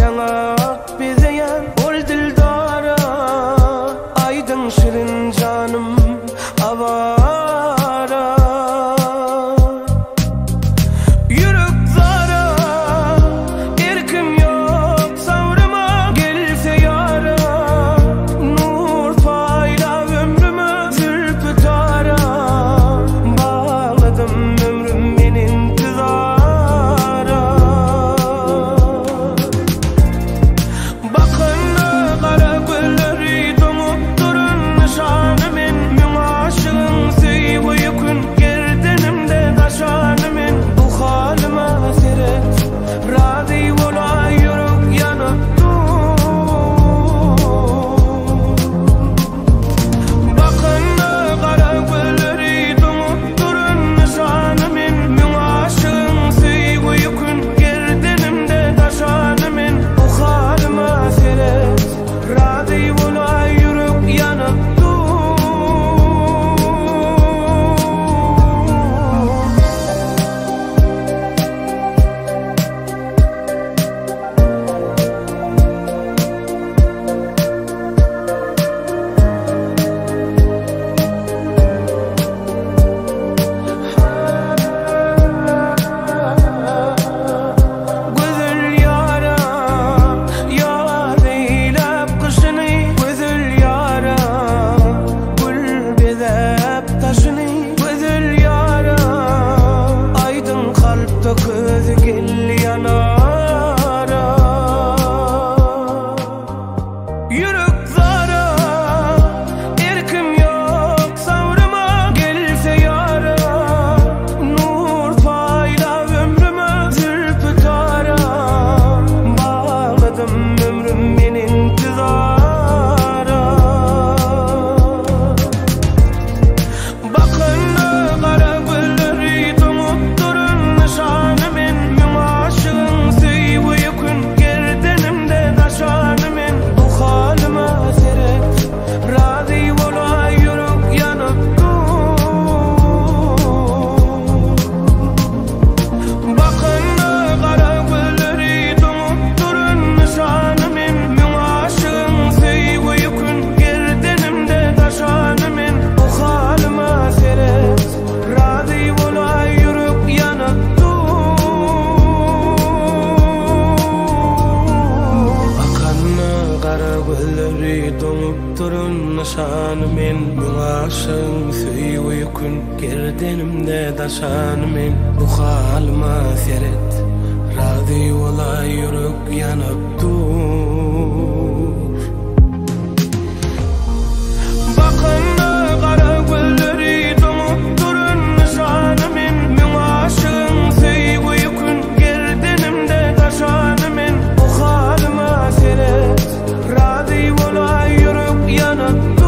Çanak bezeyen ol dildara, aydın şirin canım avara. Yürek zara, erkim yok savrıma, gelse yara, nur payla ömrümü zülfü tara. Bağladım ömrüm men intizara. Bakın kara gülleri donup durun nişanı men, müň aşığın söýgi yükün gerdenimde taşanı men. Bu halıma seret, razi bola yürek yanıp dur. Bakın kara gülleri donup durun nişanı men, müň aşığın söýgi yükün gerdenimde taşanı men. Bu halıma seret, razi bola yürek yanıp dur. Güzel yara, yar eylep kışını, güzel yara, gül bezep taşını, güzel yara, aydın kalpte köz gel yanara. Yürek zara, erkim yok savrıma, gelse yara, nur payla ömrümü zülfü tara. Bağladım ömrüm men intizara. Bakın kara gülleri donup durun nişanı men, müň aşığın söýgi yükün gerdenimde taşanı men. Bu halıma seret, razi bola yürek yanıp dur. Bakın kara gülleri donup durun nişanı men, müň aşığın söýgi yükün gerdenimde taşanı men. Bu halıma seret, razi bola yürek yanıp dur. Bakanna kara gülleri donup durun nişanı men, müň aşığın söýgi yükün gerdenimde taşanı men. Bu halıma seret, razi bola yürek yanıp dur. Bakın kara gülleri donup durun nişanı men, müň aşığın söýgi yükün gerdenimde taşanı men. Bu halıma seret, razi bola yürek yanıp dur.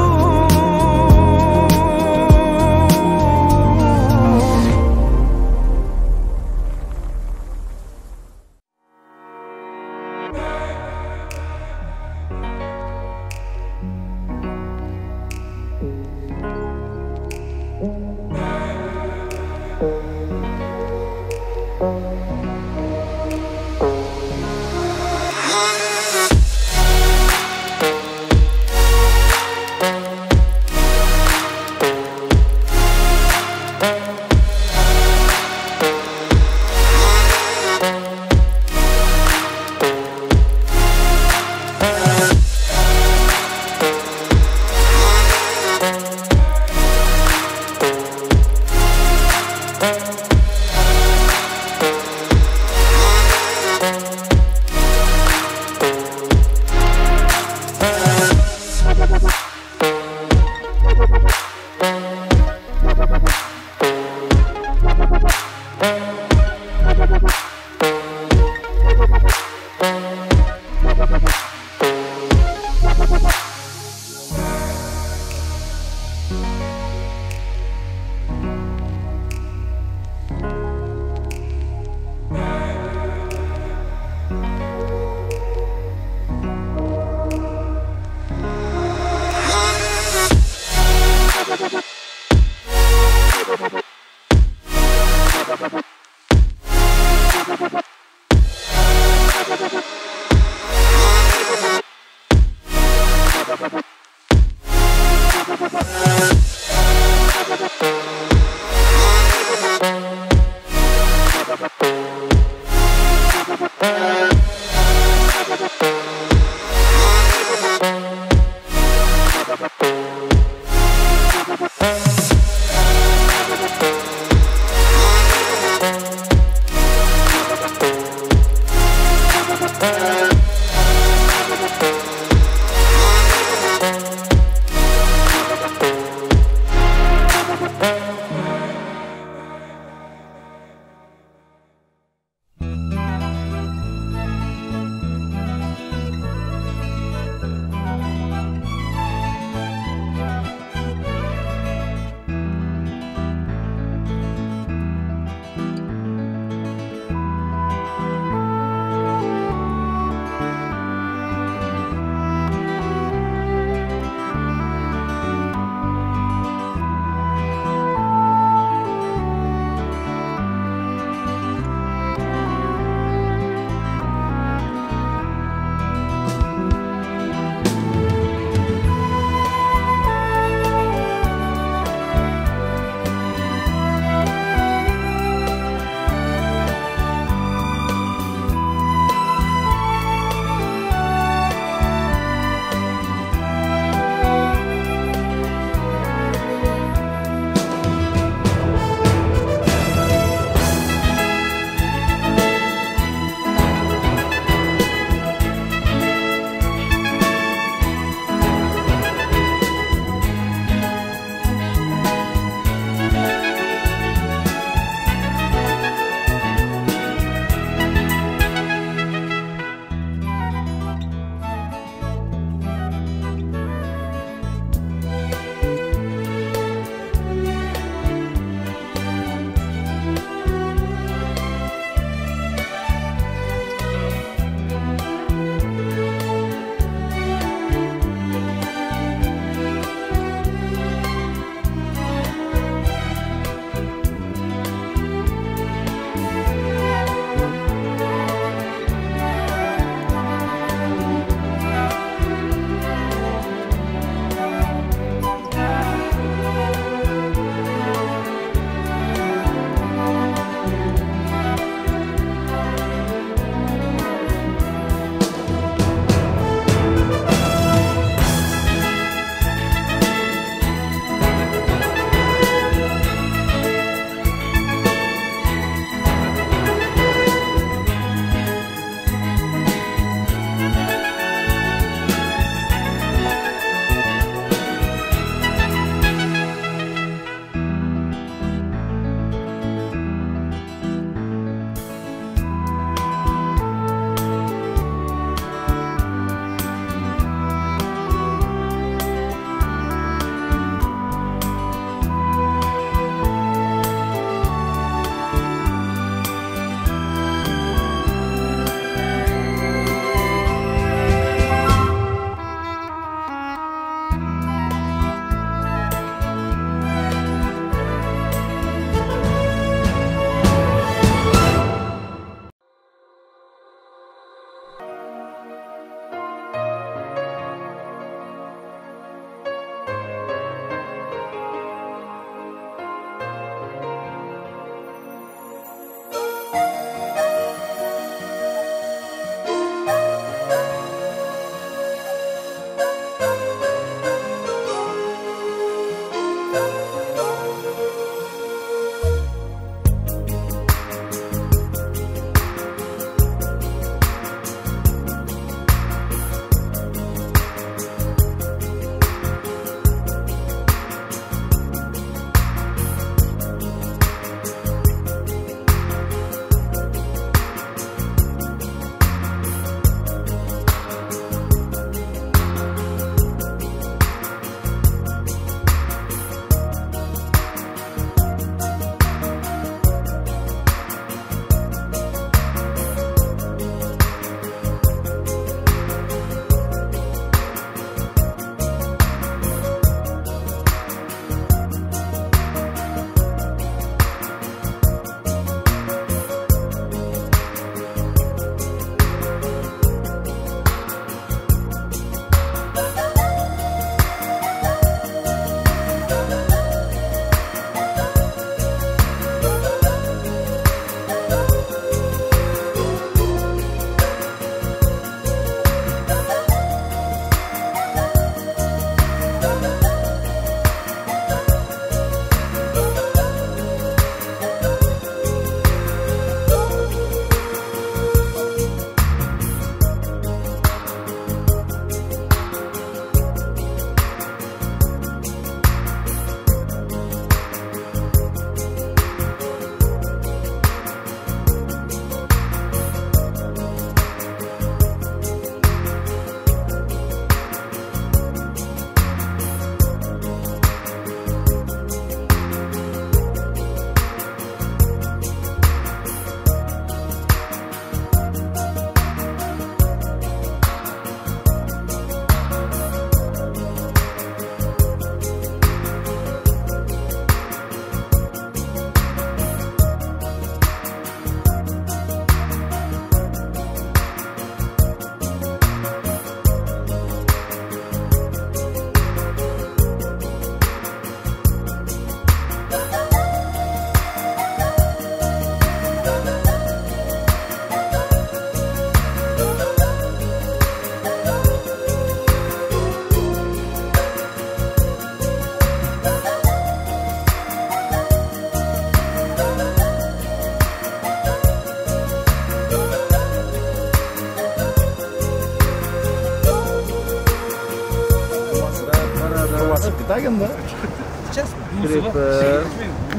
Tagında.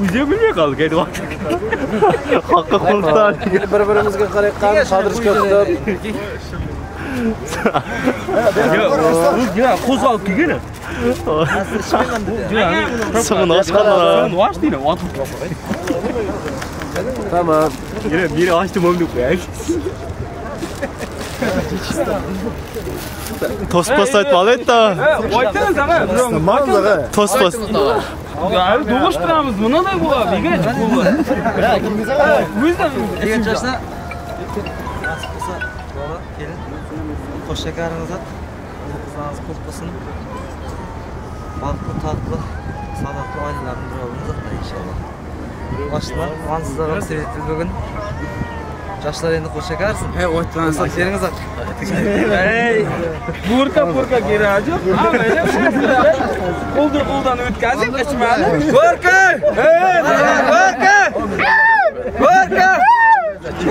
O'zi bilmay qoldik, aytib. Haqqi qulfdan. Bir-birimizga qarayotgan, qadrishga tutib. Yo'q, qo'zg'alib kelgan. Sig'ini ochqanlar. Sig'ini och deydi, otib. Tamam. Yine biri açtım onu qo'yay. To'spas aytib da. Aytamiz ağa. To'spas. Do'g'ishtiramiz, bunday bo'ladi, begach bo'ladi. O'zdan degan yoshda nasib bo'lsa, bola, kelin, qo'sh shakaringiz, qizlaringiz ko'p bo'lsin. Baxtli, totli, saodatli oilalarning biri bo'lamiz inshaalloh. Yoshlar, sizlarga sevib bugun. Yoshlar endi qo'sh shakarsin. He, o'tdan beringiz. Ey, burka keragi yo'q. Qo'ldan qo'ldan o'tkazib ichmadi. Burka! Ey, burka! Burka!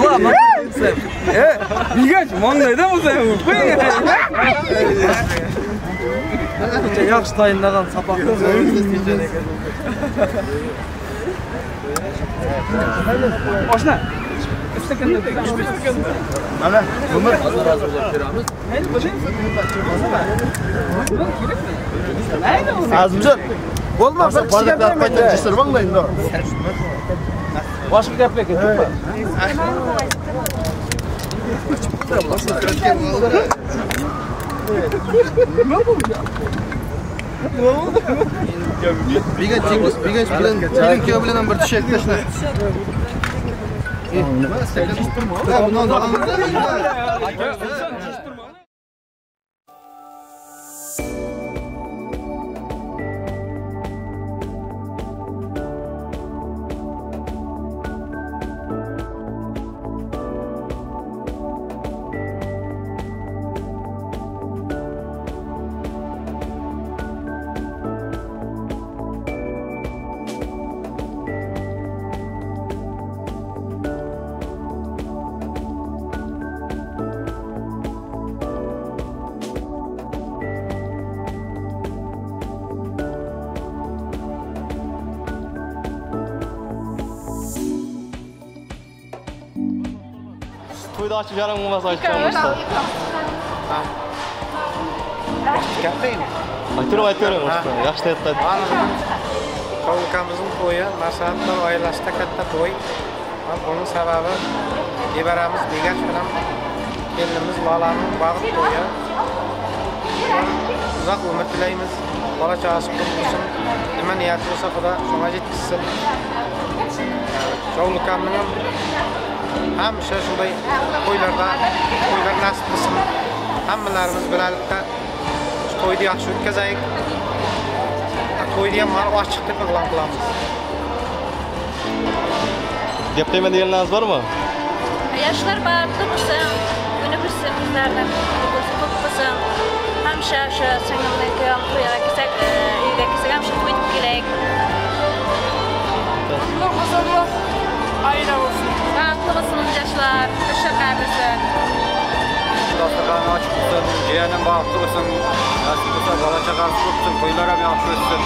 Ulan Begach, manglayda bo'lsa ham qo'ying. Yaxshi tayinlagan sapaqni. Oshna. Mana, Umar. Azimjon, bo'lma, bir kishiga qayta jistirmanglar endi. Boshqa gap ekan, to'ppa. Nima bo'ldi? Nima bo'ldi? Begach bilan kelin kuyov bilan ham bir tushak tashla. Bundan To'yda ochib yarim bo'lmasa aytganmiz. Aytavering, yaxshi aytdi. Qovulkamizning to'yi Maslahatlar oilasida katta to'y. Buning sababi nevaramiz Begach bilan kelinimiz Lolaning baxt to'yi. Uzoq umr tilaymiz. Bola chaqasi ko'p bo'lsin. Nima niyati bo'lsa Xudo shunga yetkazsin. Qovulkamning hamisha shunday to'ylarda to'ylar nasib qilsin. Hammalarimiz birgalikda shu to'yni yaxshi o'tkazaylik. To'yni ham mana ochiq deb e'lon qilamiz. Gap qo'yman deganlaringiz bormi? Yoshlar baxtli bo'lsin, buni bilsin, bizlardan ko'p bo'lsin. Hamisha shu singlimniki ham to'yga kelsak, uyga kelsak ham shu to'y deb kelaylik. Mutlu, huzurli oila bo'lsin. Baxtli bo'lsin yoshlar, qo'shiqlar bo'lsin. Dasturxon ochiq bo'lsin, jiyanim baxtli bo'lsin, nasib bo'lsa bola chaqasi ko'p bo'lsin, to'ylar ham yaxshi o'tsin.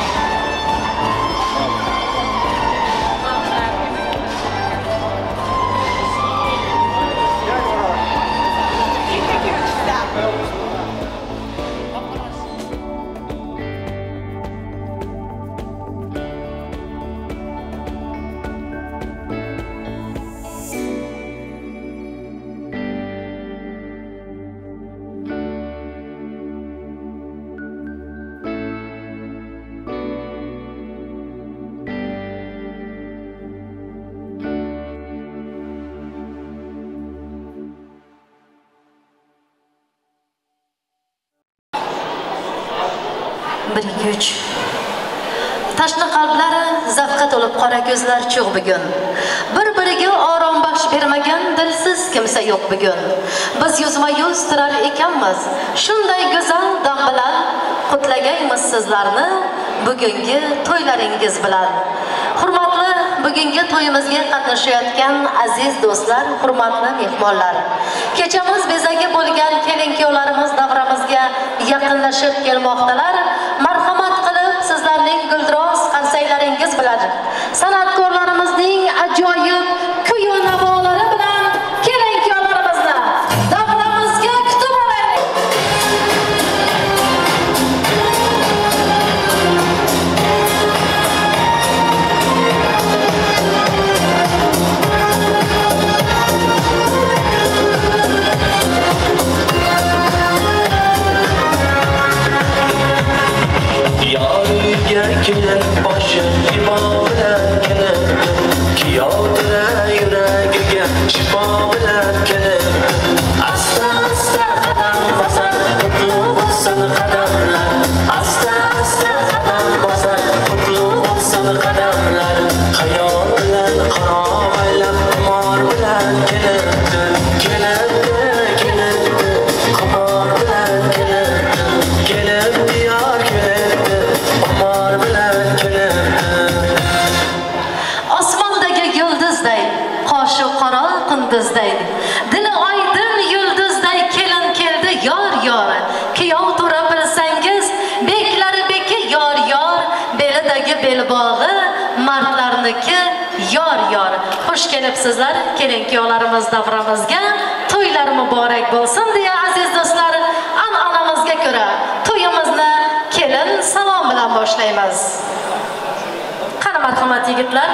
Bir, ikki, uch. Tashna qalblari zavqqa to'lib qora ko'zlar cho'g' bugun. Bir-biriga orom baxsh bermagan dilsiz kimsa yo'q bugun. Biz yuzma-yuz turar ekanmiz. Shunday go'zal dam bilan qutlagaymiz sizlarni bugungi to'ylaringiz bilan. Hurmatli bugungi to'yimizga qatnashayotgan aziz do'stlar, hurmatli mehmonlar. Kechamiz bezagi bo'lgan kelin-kuyovlarimiz davramizga yaqinlashib kelmoqdalar. Marhamat qilib sizlar yor. Kuyov to'ra bilsangiz, beklari beki yor yor, belidagi belbog'i mardlarniki yor yor. Xush kelibsizlar kelin kuyovlarimiz davramizga. To'ylar muborak bo'lsin deya aziz do'stlar, an'anamizga ko'ra to'yimizni kelin salom bilan boshlaymiz. Qani marhamat yigitlar.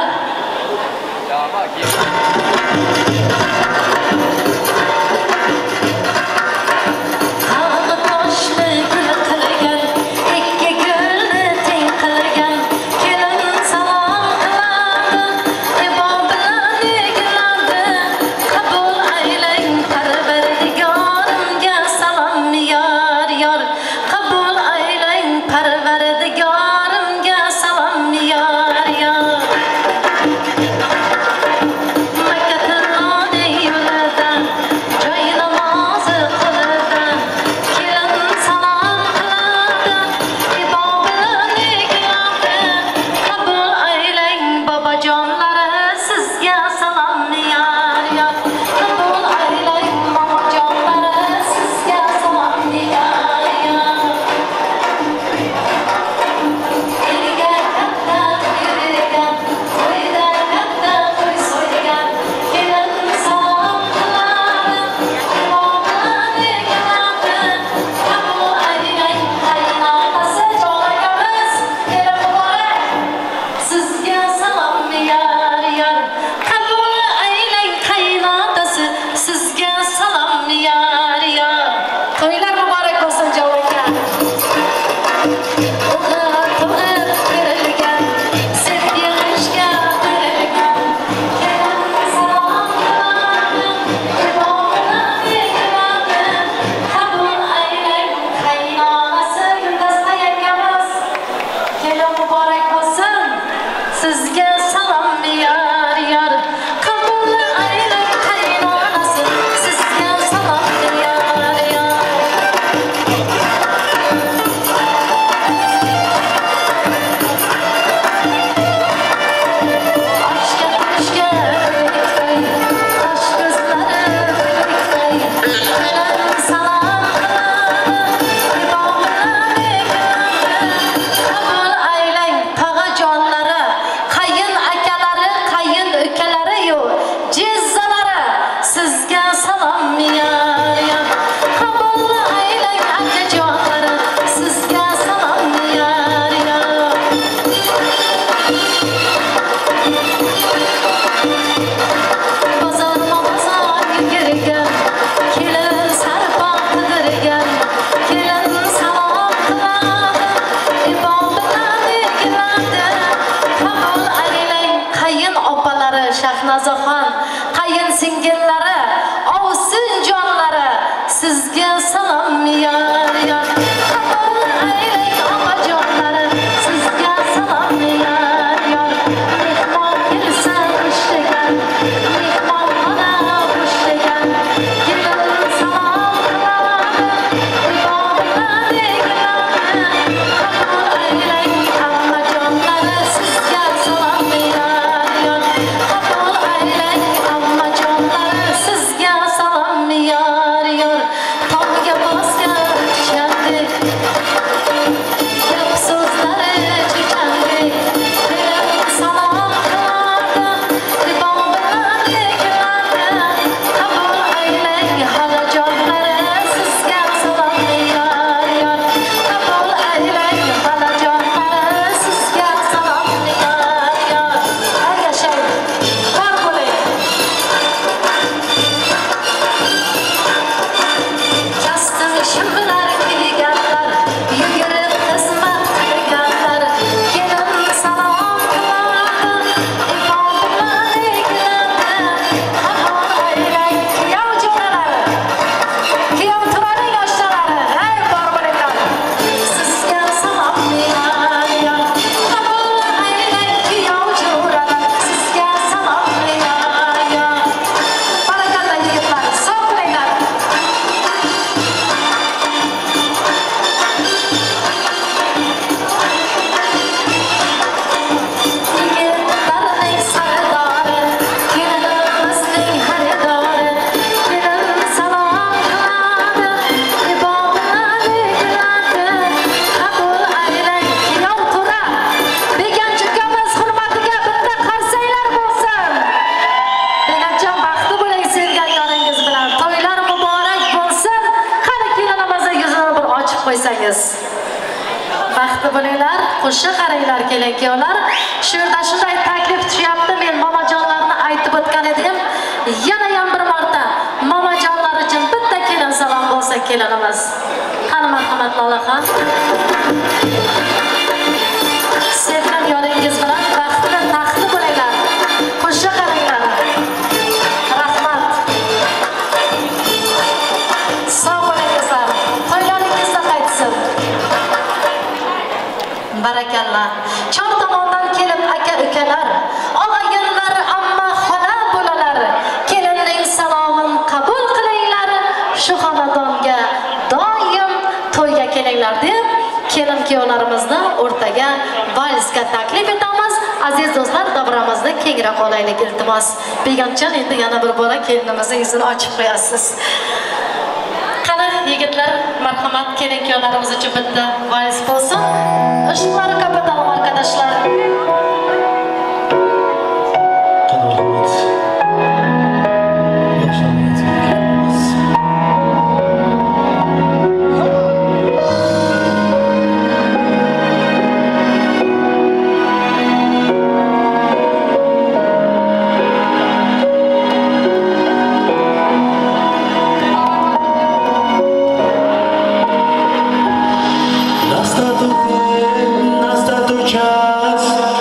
Makka tilloning yo'li qo'ysangiz. Baxtli bo'linglar, qo'shiq qaranglar kelin kuyovlar. Shu yerda shunday taklif tushyapti. Men momajonlarni aytib o'tgan edim. Yana ham bir marta momajonlar uchun bitta kelin salom bo'lsa kelinimiz. Qani marhamat Lolaxon. Sevgan yoringiz bilan baxtli, taxtli bo'linglar. Qo'shiq qaranglar. Rahmat. Sog' bo'linglar. To'ylaringizda qaytsin. Barakalla. Chor tomondan kelib aka-ukalar, og'ayinlar, amma xola bo'lalar. Kelinning salomin qabul qilinglar. Shu xonadonga doim to'yga kelinglar deb kelin kuyovlarimizni o'rtaga valsga taklif etamiz. Aziz do'stlar, davramizni kengroq olaylik iltimos. Begimjon, endi yana bir bora kelinimizning yuzini ochib qo'yasiz. Qani yigitlar, marhamat, kelin kuyovlarimiz uchun bitta vals bo'lsin. Işıkları kapatalım arkadaşlar. Настал час.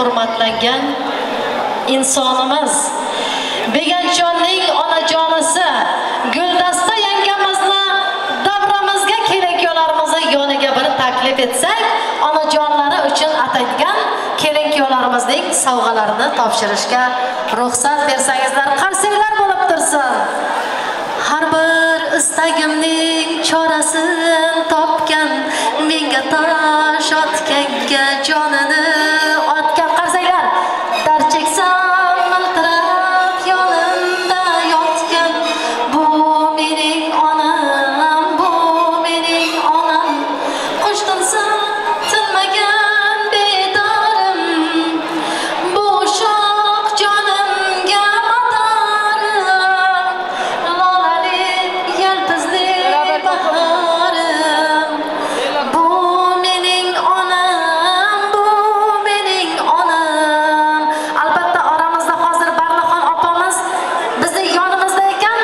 hurmatlangan insonimiz, Beganchonning onajonisi Guldasta yangamizni davramizga kelin-kuyovlarimizni yoniga bir taklif etsak, onajonlari uchun atangan kelin-kuyovlarimizning sovg'alarini topshirishga ruxsat bersangizlar, qarsaklar bo'lib tursin. Har bir istagimning chorasini topgan, menga tosh otganga jonini otgan. Qarsaklar. Dard cheksam miltirab yonimda yotgan, bu mening onam, bu mening onam. Qush tinsa tinmagan bedorim, bu shoq jonimga madorim, lolali yelpizli bahorim, bu mening onam, bu mening onam. Albatta oramizda hozir Barlaxon opamiz bizning yonimizda ekan.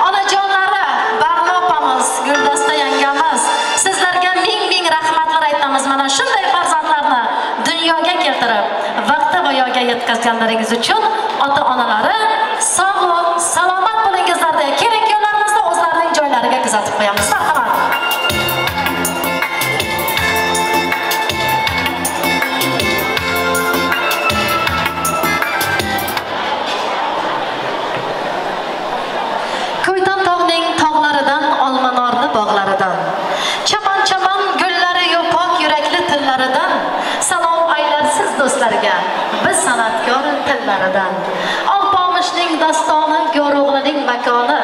Onajonlari Barla opamiz, Guldasta yangamiz, sizlarga ming ming rahmatlar aytamiz. Mana shunday farzandlarni dunyoga keltirib, vaqti voyaga yetkazganlaringiz uchun ota-onalari sog' salomat bo'lingizlar deya kelin-kuyovlarimizni o'zlarining joylariga kuzatib qo'yamiz. Marhamat. Ko'ytan tog'ning tog'laridan, olmanorli bog'laridan, chaman-chaman gullari-yu pok yurakli tillaridan salom aylarsiz do'stlarga biz san'atkor tillaridan. Alpomishning dostoni, Go'ro'g'lining makoni,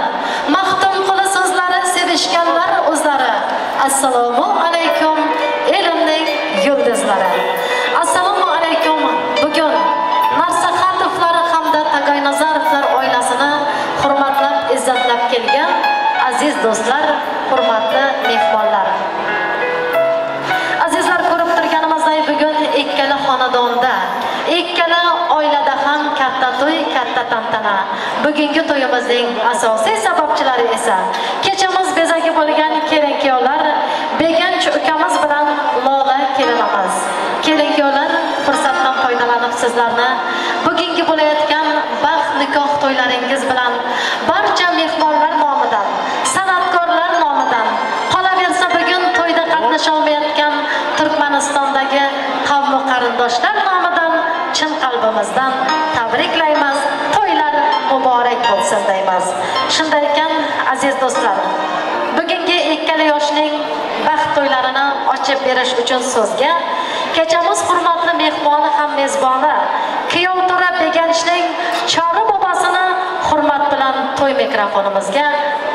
Maxtumquli so'zlari sevishganlar o'zlari. Assalomu alaykum elimning yulduzlari. Assalomu alaykum. Bugun Narsaxatovlar hamda Tagoynazarovlar oilasini hurmatlab, izzatlab kelgan aziz do'stlar, hurmatli mehmonlar. Azizlar, ko'rib turganimizdek bugun ikkala xonadonda, ikkala oilada ham katta to'y, katta tantana. Bugungi to'yimizning asosiy sababchilari esa kechamiz bezagi bo'lgan kelin-kuyovlar, Beganch ukamiz bilan Lola kelinimiz. Kelin-kuyovlar, fursatdan foydalanib sizlarni bugungi bo'layotgan baxt nikoh to'ylaringiz bilan barcha mehmonlar nomidan, san'atkorlar nomidan, qolaversa bugun to'yda qatnasha olmayotgan Turkmanistondagi qavm qarindoshlar nomidan chin qalbimizdan tabriklaymiz. To'ylar muborak bo'lsin deymiz. Shunday ekan, aziz do'stlar, bugungi ikkala yoshning baxt to'ylarini ochib berish uchun so'zga kechamiz hurmatli mehmoni ham mezboni, kuyov to'ra Beganchning chori bobosini hurmat bilan to'y mikrofonimizga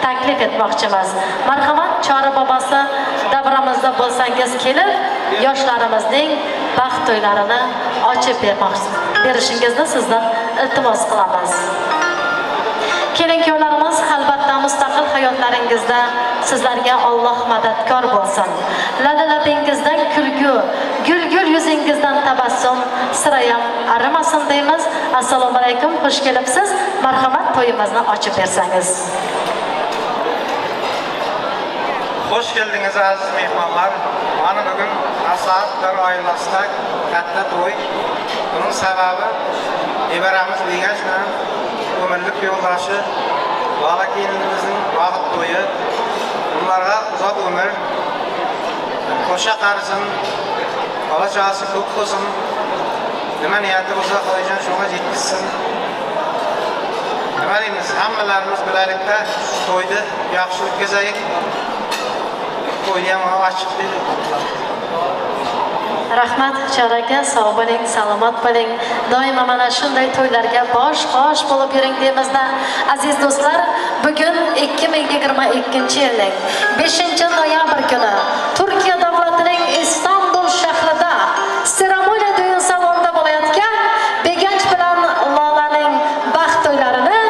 taklif etmoqchimiz. Marhamat, chori bobosi, davramizda bo'lsangiz kelib, yoshlarimizning baxt to'ylarini ochib berishingizni sizdan iltimos qilamiz. Kelin-kuyovlarimiz, albatta mustaqil hayotlaringizda sizlarga Alloh madadkor bo'lsin. Lala-labingizdan kulgu, gul-gul yuzingizdan tabassum sirayam arimasin deymiz. Assalomu alaykum, xush kelibsiz. Marhamat, to'yimizni ochib bersangiz. Xush keldingiz aziz mehmonlar. Mana bugun Narsaxatovlar oilasida katta to'y. Buning sababi nevaramiz Beganch bilan umrlik yo'ldoshi Lola kelinimizning baxt to'yi. Ularga uzoq umr, qo'sha qarisin, bola chaqasi ko'p bo'lsin, nima niyati bo'lsa Xudojon shunga yetkazsin. Nima deymiz, hammalarimiz birgalikda shu to'yni yaxshi o'tkazaylik. To'yni ham ochiq deydi. Rahmat Chori aka, sog' bo'ling, salomat bo'ling. Doimo mana shunday to'ylarga bosh-qosh bo'lib yuring deymizda. Aziz do'stlar, bugun 2022-yilning 5-noyabr kuni Turkiya davlatining Istanbul shahrida seremoniya düğün salonida bo'layotgan Beganch bilan Lolaning baxt to'ylarini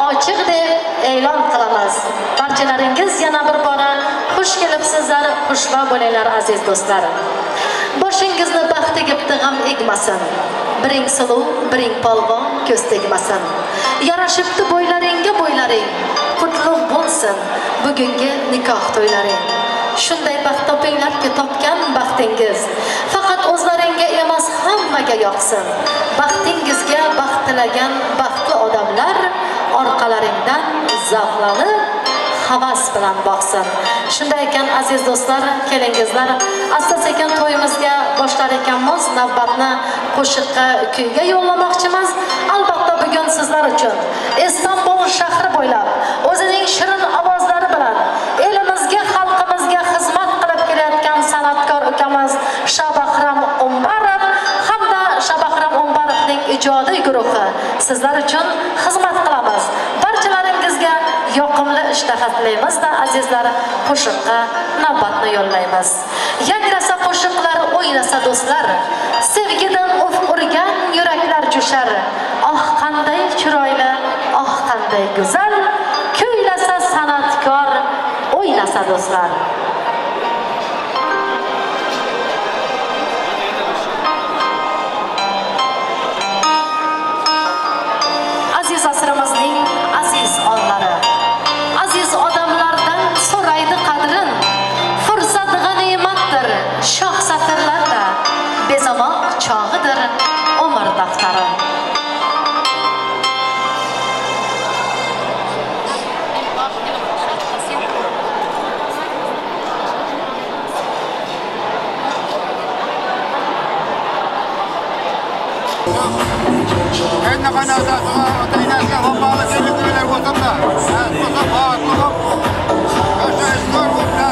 ochiq deb e'lon qilamiz. Barchalaringiz yana bir bora xush kelibsizlar, xushva bo'linglar aziz do'stlar. Boshingizni baxt egibdi g'am egmasin. Biring suluv, biring polvon ko'z tegmasin. Yarashibdi bo'ylaringga bo'ylaring, qutlug' bo'lsin bugungi nikoh to'ylaring. Shunday baxt topinglarki, topgan baxtingiz faqat o'zlaringga emas, hammaga yoqsin. Baxtingizga baxt tilagan baxtli odamlar orqalaringdan zavqlanib havas bilan boqsin. Shunday ekan aziz do'stlar, kelingizlar, asta-sekin to'yimizga boshlar ekanmiz, navbatni qo'shiqqa, kuyga yo'llamoqchimiz. Albatta bugun sizlar uchun Istanbul shahri bo'ylab o'zining shirin ovozlari bilan elimizga, xalqimizga xizmat qilib kelayotgan san'atkor ukamiz Shabahram Umbarov hamda Shabahram Umbarovning ijodiy guruhi sizlar uchun xizmat qilamiz. Barchalaringizga yoqimli ishtaha tilaymiz-da azizlar, qo'shiqqa navbatni yo'llaymiz. Yangrasa qo'shiqlar, o'ynasa do'stlar, sevgidan ufq urgan yuraklar jo'shar. Oh qanday chiroyli, oh qanday go'zal, kuylasa san'atkor, o'ynasa do'stlar. Aziz asrimizning aziz onlari, aziz odamlardan so'raydi qadrin. Fursat g'animatdir, shoh satrlarda bezamoq chog'idir umr daftari. Endi qanday ota-enasiga vafoli sevgilar bo'lsin-da. Bo'lsa baxtli bo'lib, yashash zo'r bo'lsin.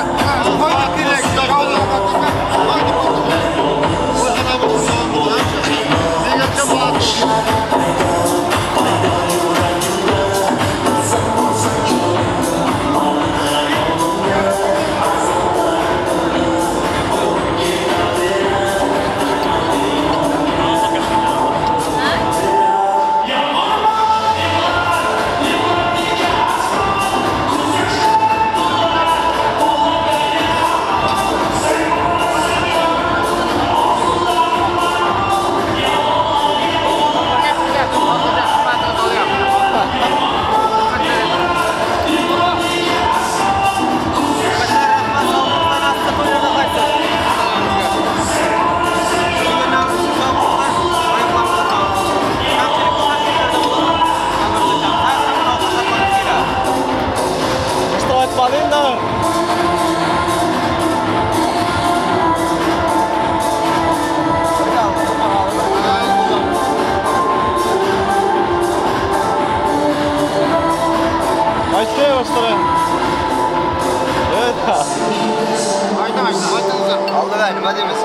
Qo'y kerak, Nima deymiz?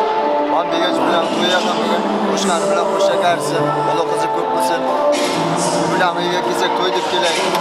Man Begach bilan to'yaman bugun. Qo'shnilari bilan qo'sha qarsin, bola qizi ko'p bo'lsin. Bilan uyga kelsak to'y deb kelaylik.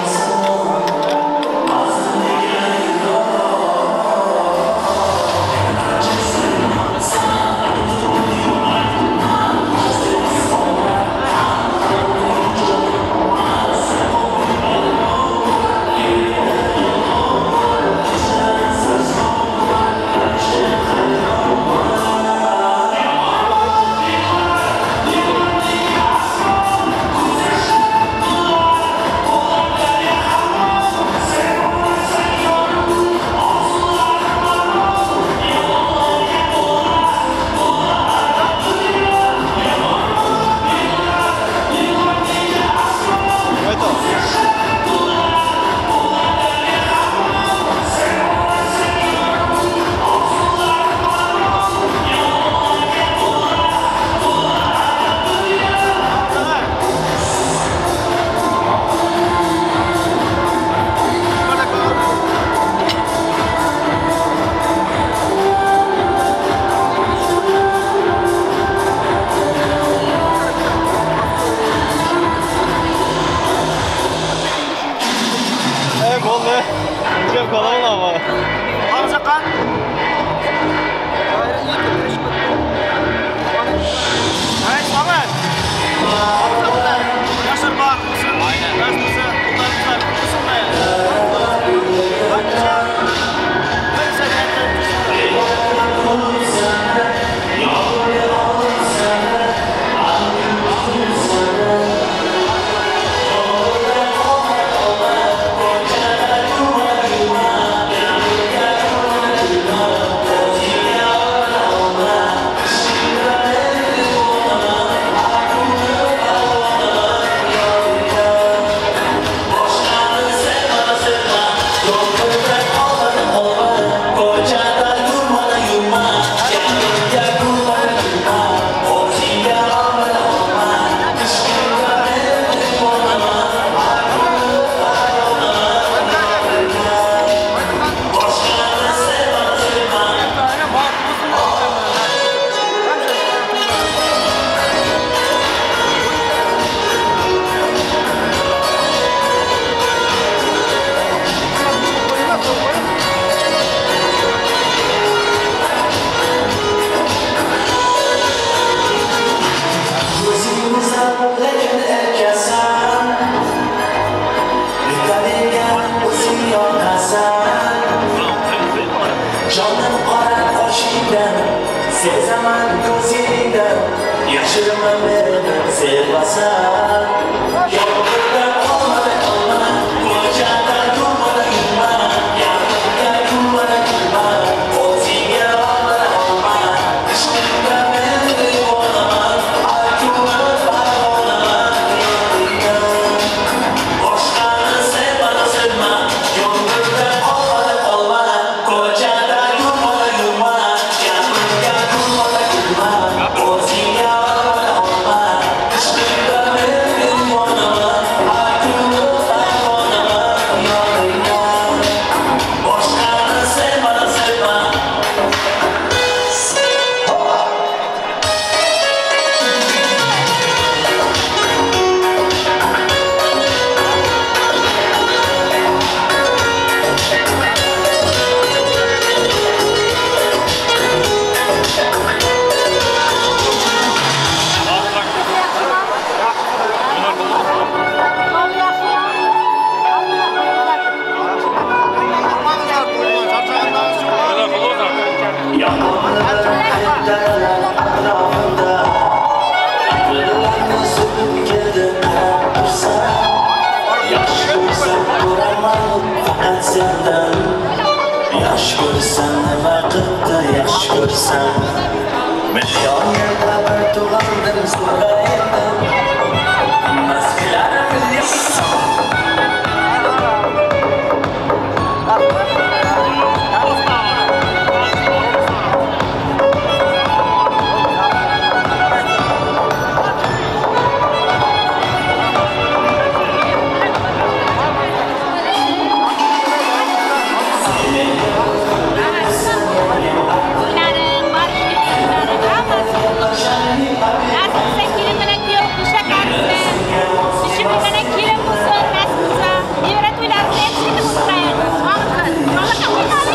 Thank you. Kelin bo'lsin, nasib qilsa, nevara to'ylarini ham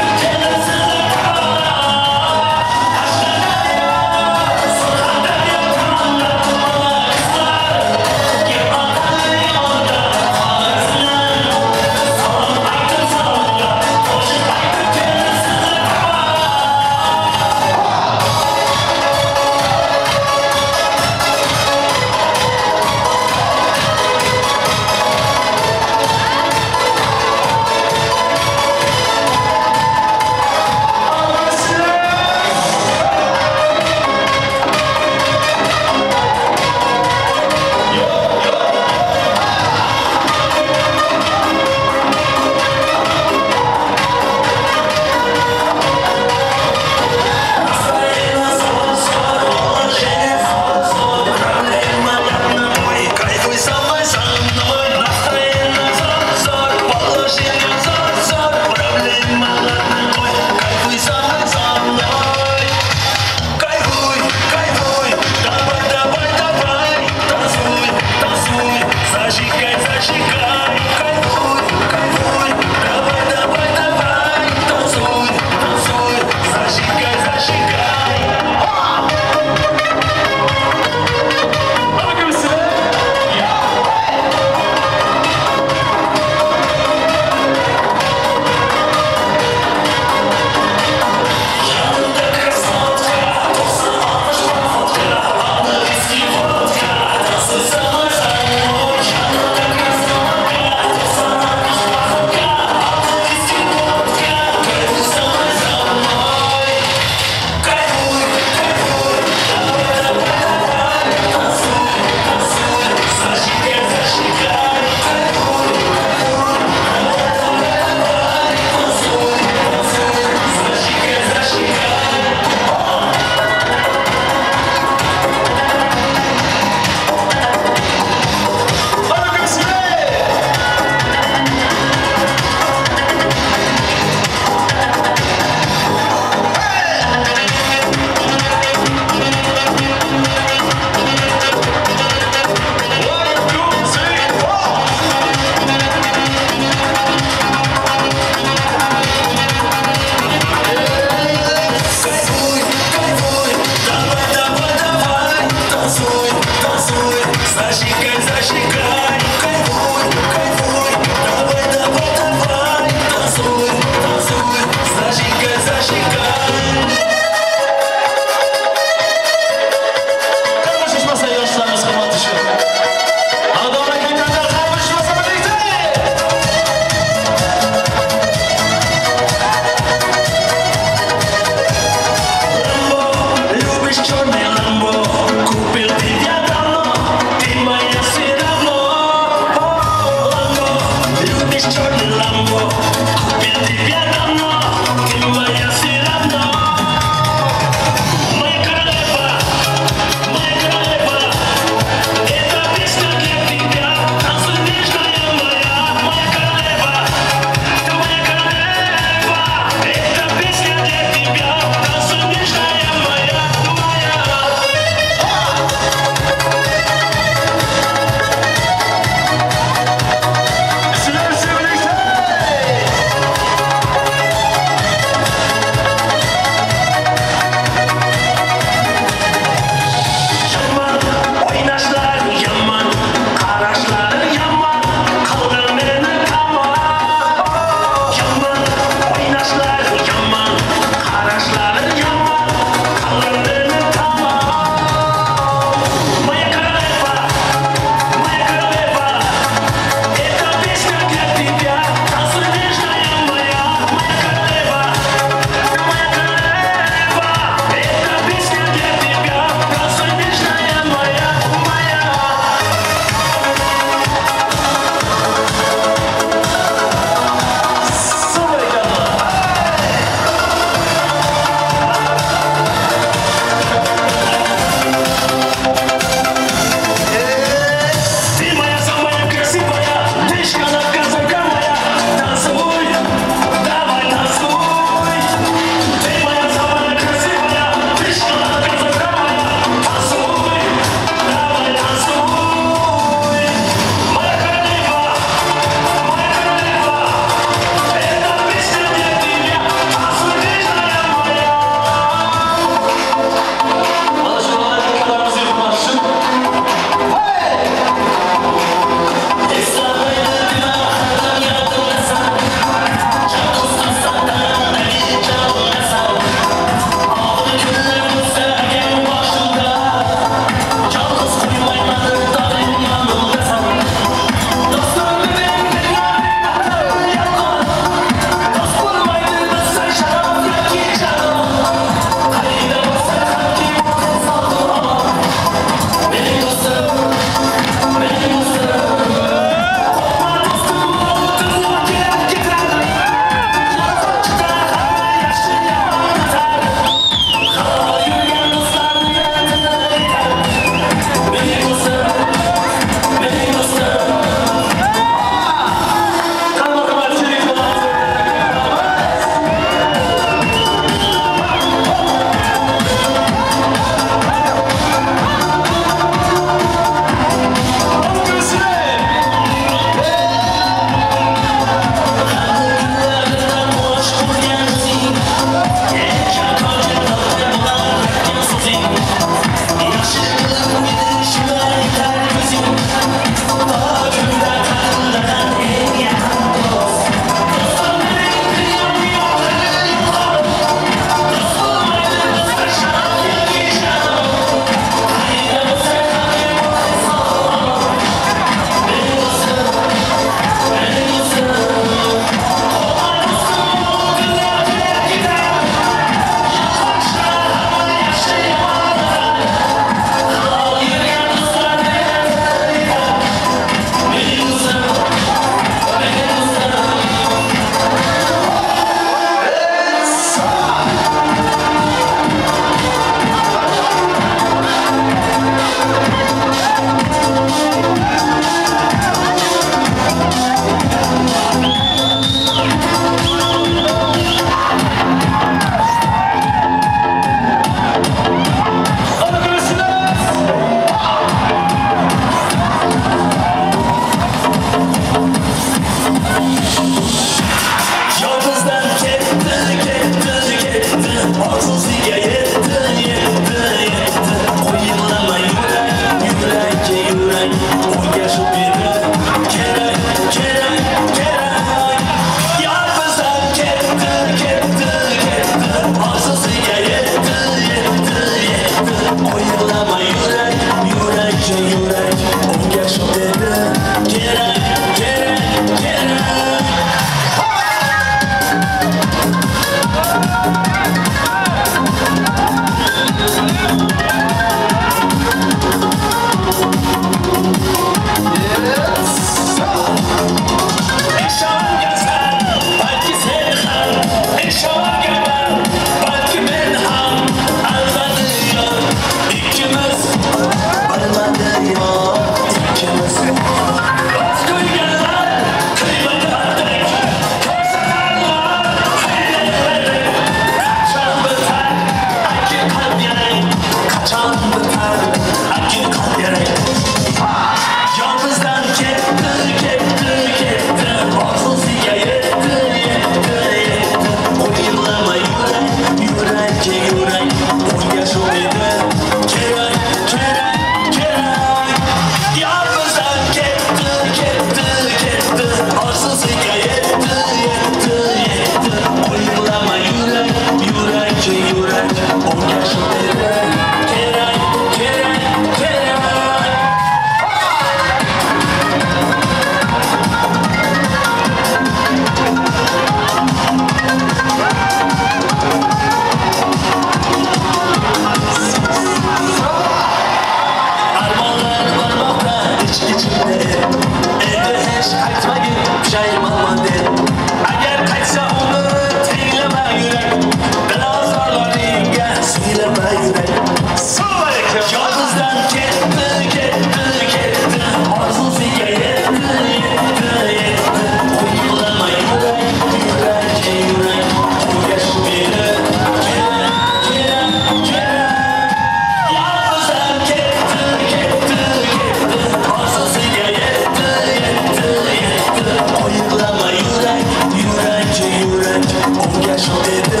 Kerak, unga shu edi.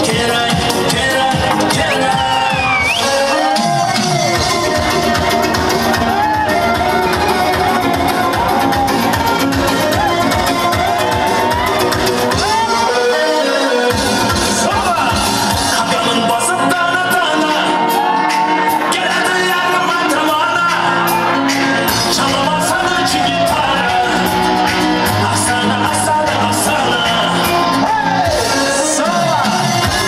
Kerak, kerak, kerak. Qadamin bosib tana tana, keladi yarim tamana. Chalamasana chigitara, asana asana asana. Samba!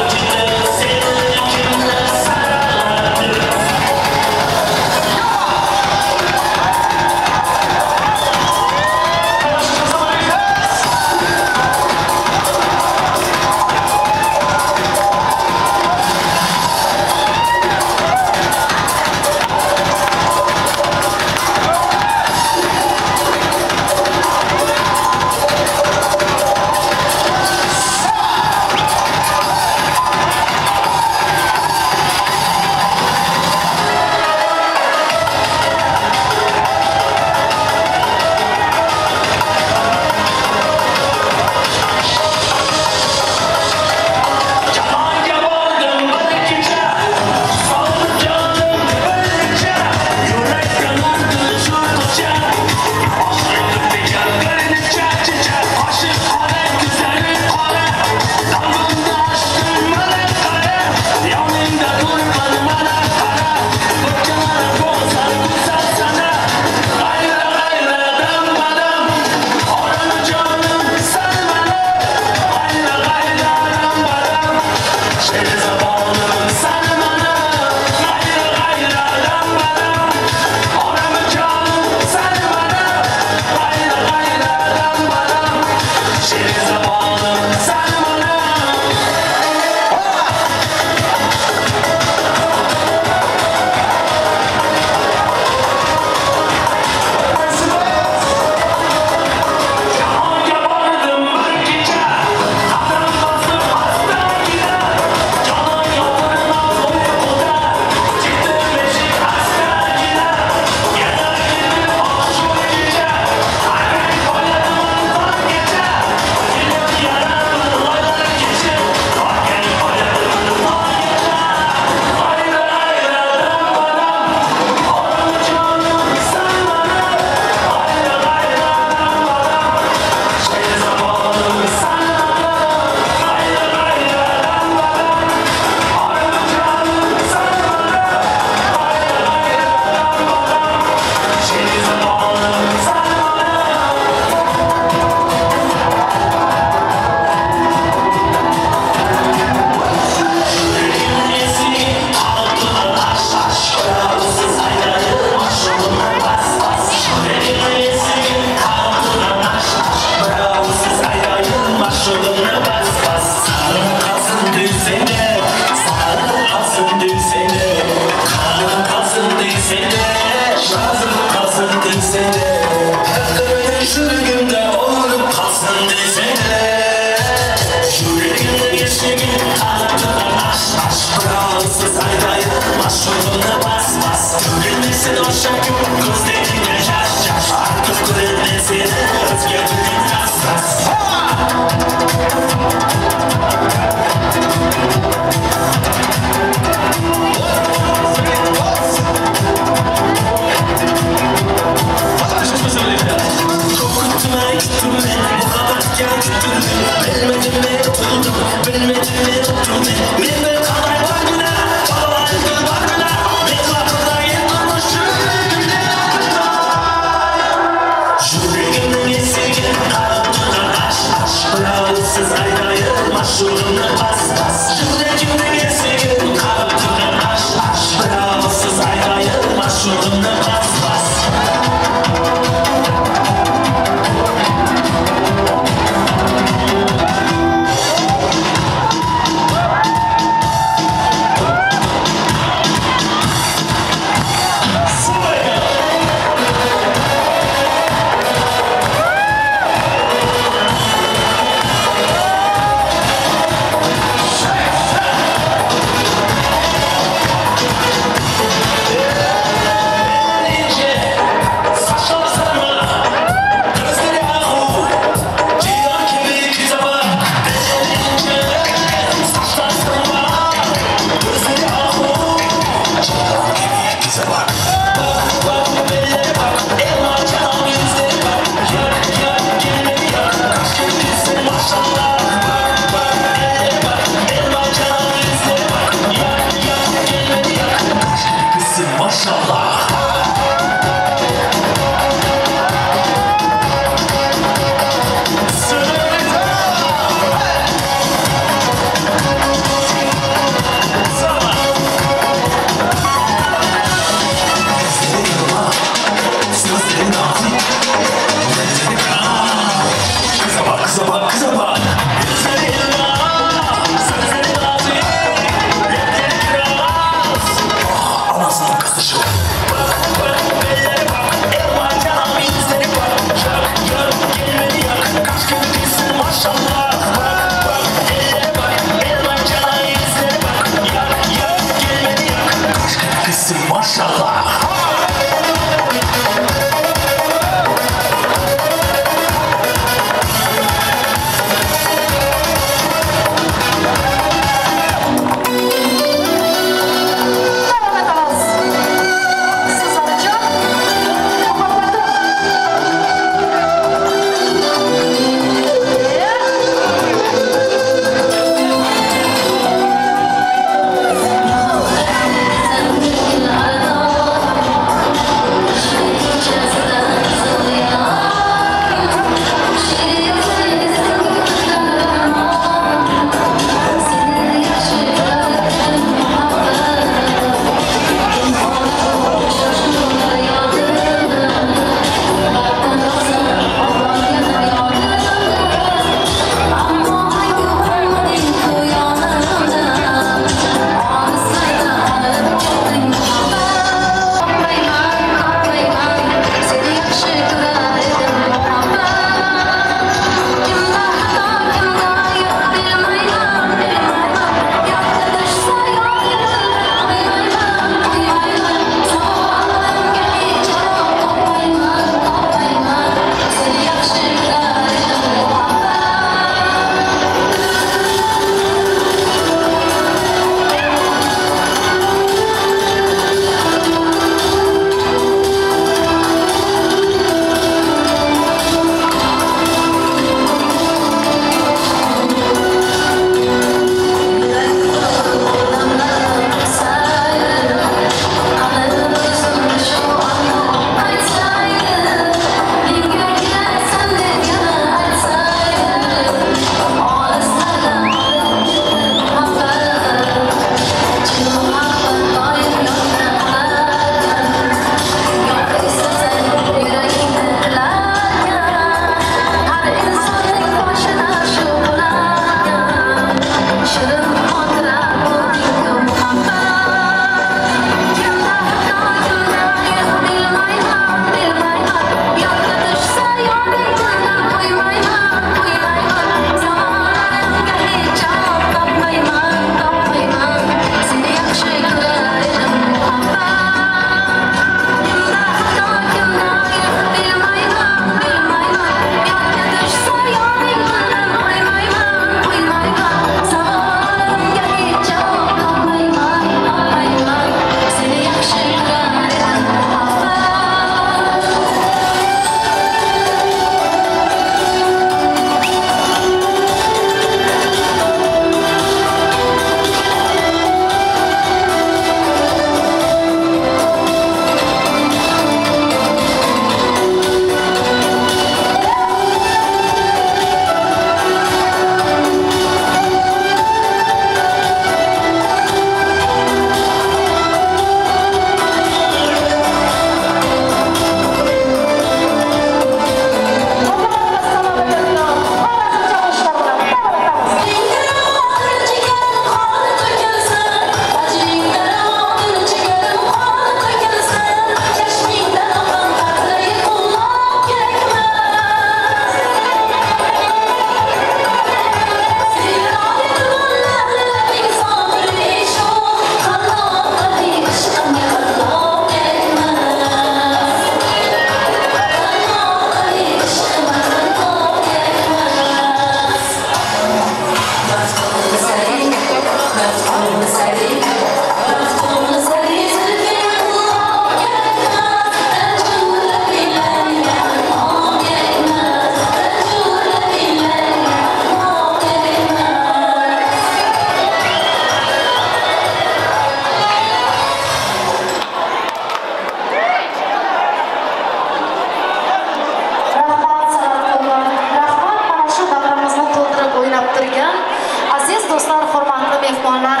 do'stlar, hurmatli mehmonlar,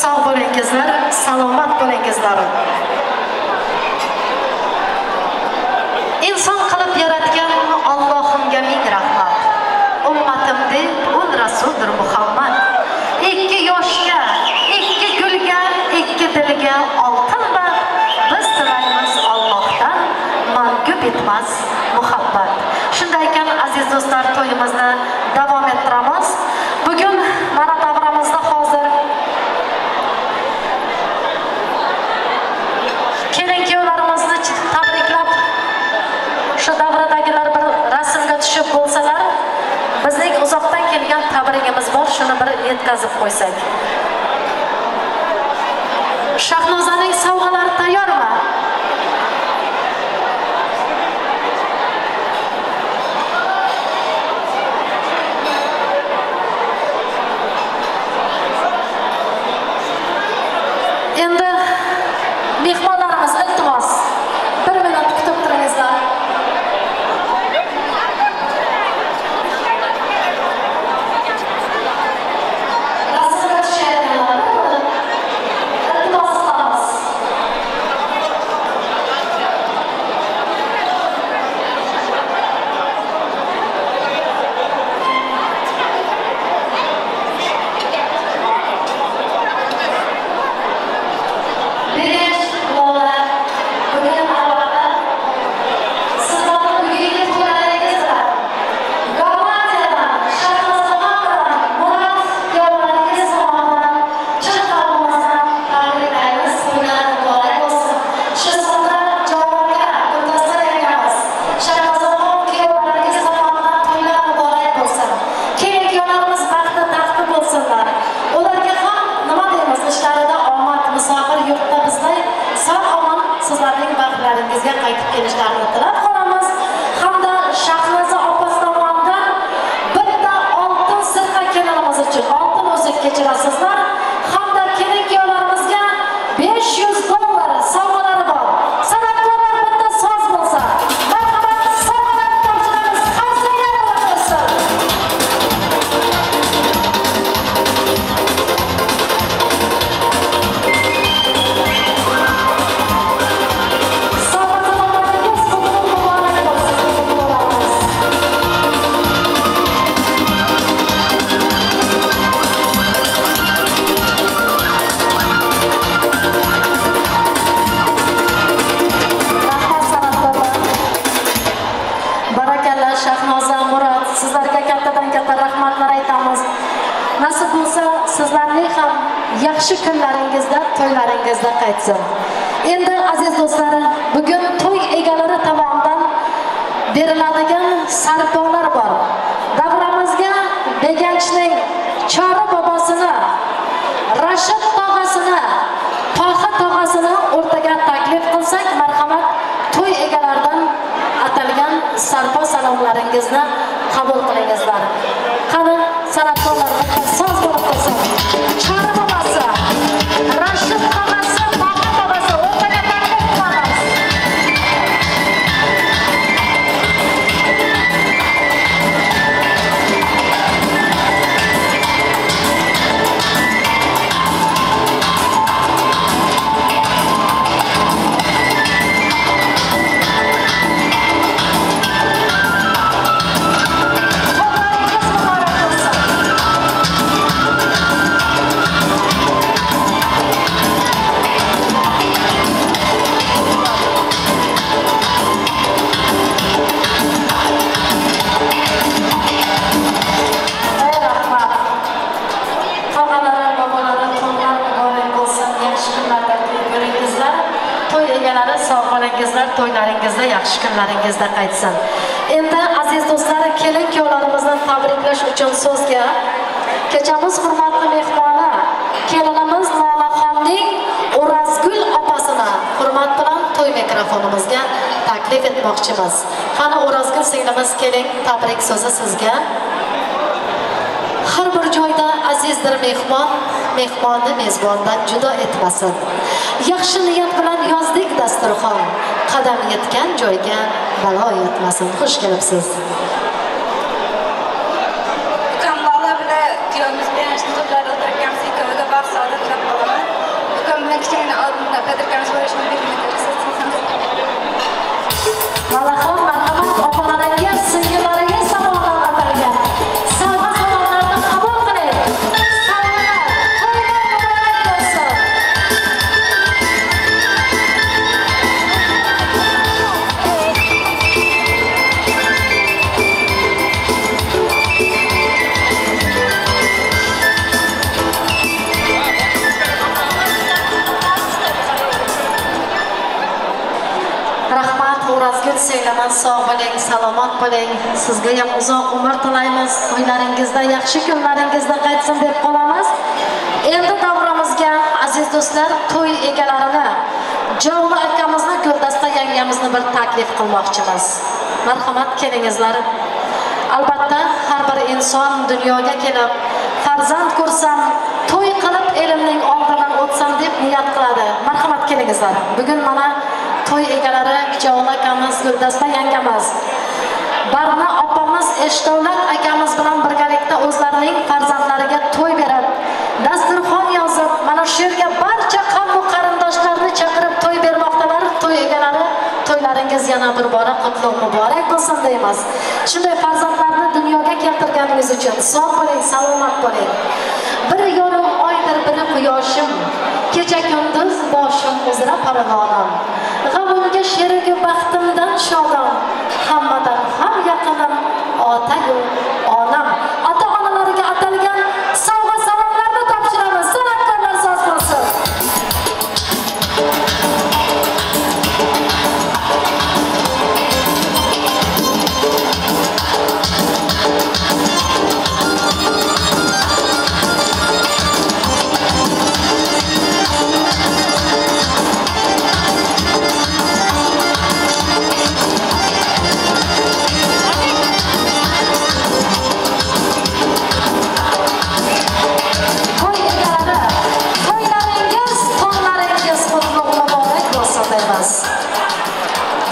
sog' bo'lingizlar, salomat bo'lingizlar. Inson qilib yaratgan Allohimga ming rahmat. Ummatim deb ul rasuldir Muhammad. Ikki yoshga, ikki gulga, ikki dilga oltin baxt. Biz tilaymiz Allohdan mangu bitmas muhabbat. Shunday ekan, aziz do'stlar, to'yimizni davom ettiramiz. Bugun mana davramizda hozir kelin kuyovlarimizni tabriklab, shu davradagilar bir rasmga tushib bo'lsalar, bizning uzoqdan kelgan tabrigimiz bor, shuni bir yetkazib qo'ysak. Shahnozaning sovg'alari tayyormi? Endi mehmonlarimiz, iltimos, bir minut kutib turingizlar. Rasmga tushayotganlar, iltimos qilamiz. Kechirasizlar hamda kelin kuyovlarimizga $500 sovg'alari bor. San'atkorlar bitta so'z bo'lsa, marhamat, sovg'alarni topshiramiz. Qarsaklar bo'lsin. Sovg'alaringiz qutlug' muborak bo'lsin. Shahnoza, Murod, sizlarga kattadan katta rahmatlar aytamiz. Nasib bo'lsa, sizlarning ham yaxshi kunlaringizda, to'ylaringizda qaytsin. Endi aziz do'stlarim, bugun to'y egalari tomonidan beriladigan sarpolar bor. Davramizga Beganchning Chori bobosini, Rashid tog'asini, Toha tog'asini o'rtaga taklif qilsak, marhamat, to'y egalaridan atalgan sarpo salomlaringizni qabul qilingizlar. Qani san'atkorlar bitta so'z bo'lib tursin. Chori bobosi, Rashid tog'asi, Toha tog'asi o'rtaga taklif qilamiz. To'ylaringizda, yaxshi kunlaringizda qaytsin. Endi aziz do'stlar, kelin kuyovlarimizni tabriklash uchun so'zga kechamiz hurmatli mehmoni, kelinimiz Lolaxonning O'razgul opasini hurmat bilan to'y mikrofonimizga taklif etmoqchimiz. Qani O'razgul singlimiz, keling, tabrik so'zi sizga. Har bir joyda azizdir mehmon, mehmonni mezbondan judo etmasin. Yaxshi niyat bilan yozdik dasturxon, qadam yetgan joyga balo yetmasin. Xush kelibsiz. Ukam Lola bilan kuyovimiz bilan to'ylar. Sog' bo'ling, salomat bo'ling. Sizga ham uzoq umr tilaymiz. To'ylaringizda, yaxshi kunlaringizda qaytsin deb qolamiz. Endi davramizga aziz do'stlar, to'y egalarini Javla akamizni, Guldasta yangamizni bir taklif qilmoqchimiz. Marhamat, kelingizlar. Albatta, har bir inson dunyoga kelib, farzand ko'rsam, to'y qilib elimning oldidan o'tsam deb niyat qiladi. Marhamat, kelingizlar. Bugun mana to'y egalari Javla akamiz, Guldasta yangamiz, Barna opamiz, Eshtovlat akamiz bilan birgalikda o'zlarining farzandlariga to'y berib, dasturxon yozib, mana shu yerga barcha qavm qarindoshlarni chaqirib to'y bermoqdalar. To'y egalari, to'ylaringiz yana bir bora qutlug' muborak bo'lsin deymiz. Shunday farzandlarni dunyoga keltirganingiz uchun sog' bo'ling, salomat bo'ling. Bir yorug' oydir biri quyoshim, kecha kunduz boshim uzra parvonam. G'amimga sherigi baxtimdan shodam, hammadan ham yaqinim ota-yu onam. Ota-onalariga atalgan sovg'a salomlarni topshiramiz. San'atkorlar soz bo'lsin.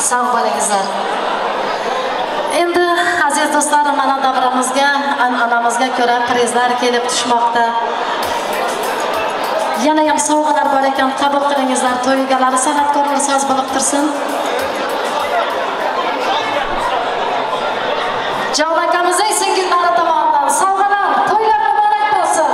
Sog' bo'lingizlar. Endi aziz do'stlar, mana davramizga, an'anamizga ko'ra prizlar kelib tushmoqda. Yana ham sovg'alar bor ekan, qabul qilingizlar. To'y egalari, san'atkorlar soz bo'lib tursin. Javla akamizning singillari tomonidan sovg'alar, to'ylar muborak bo'lsin.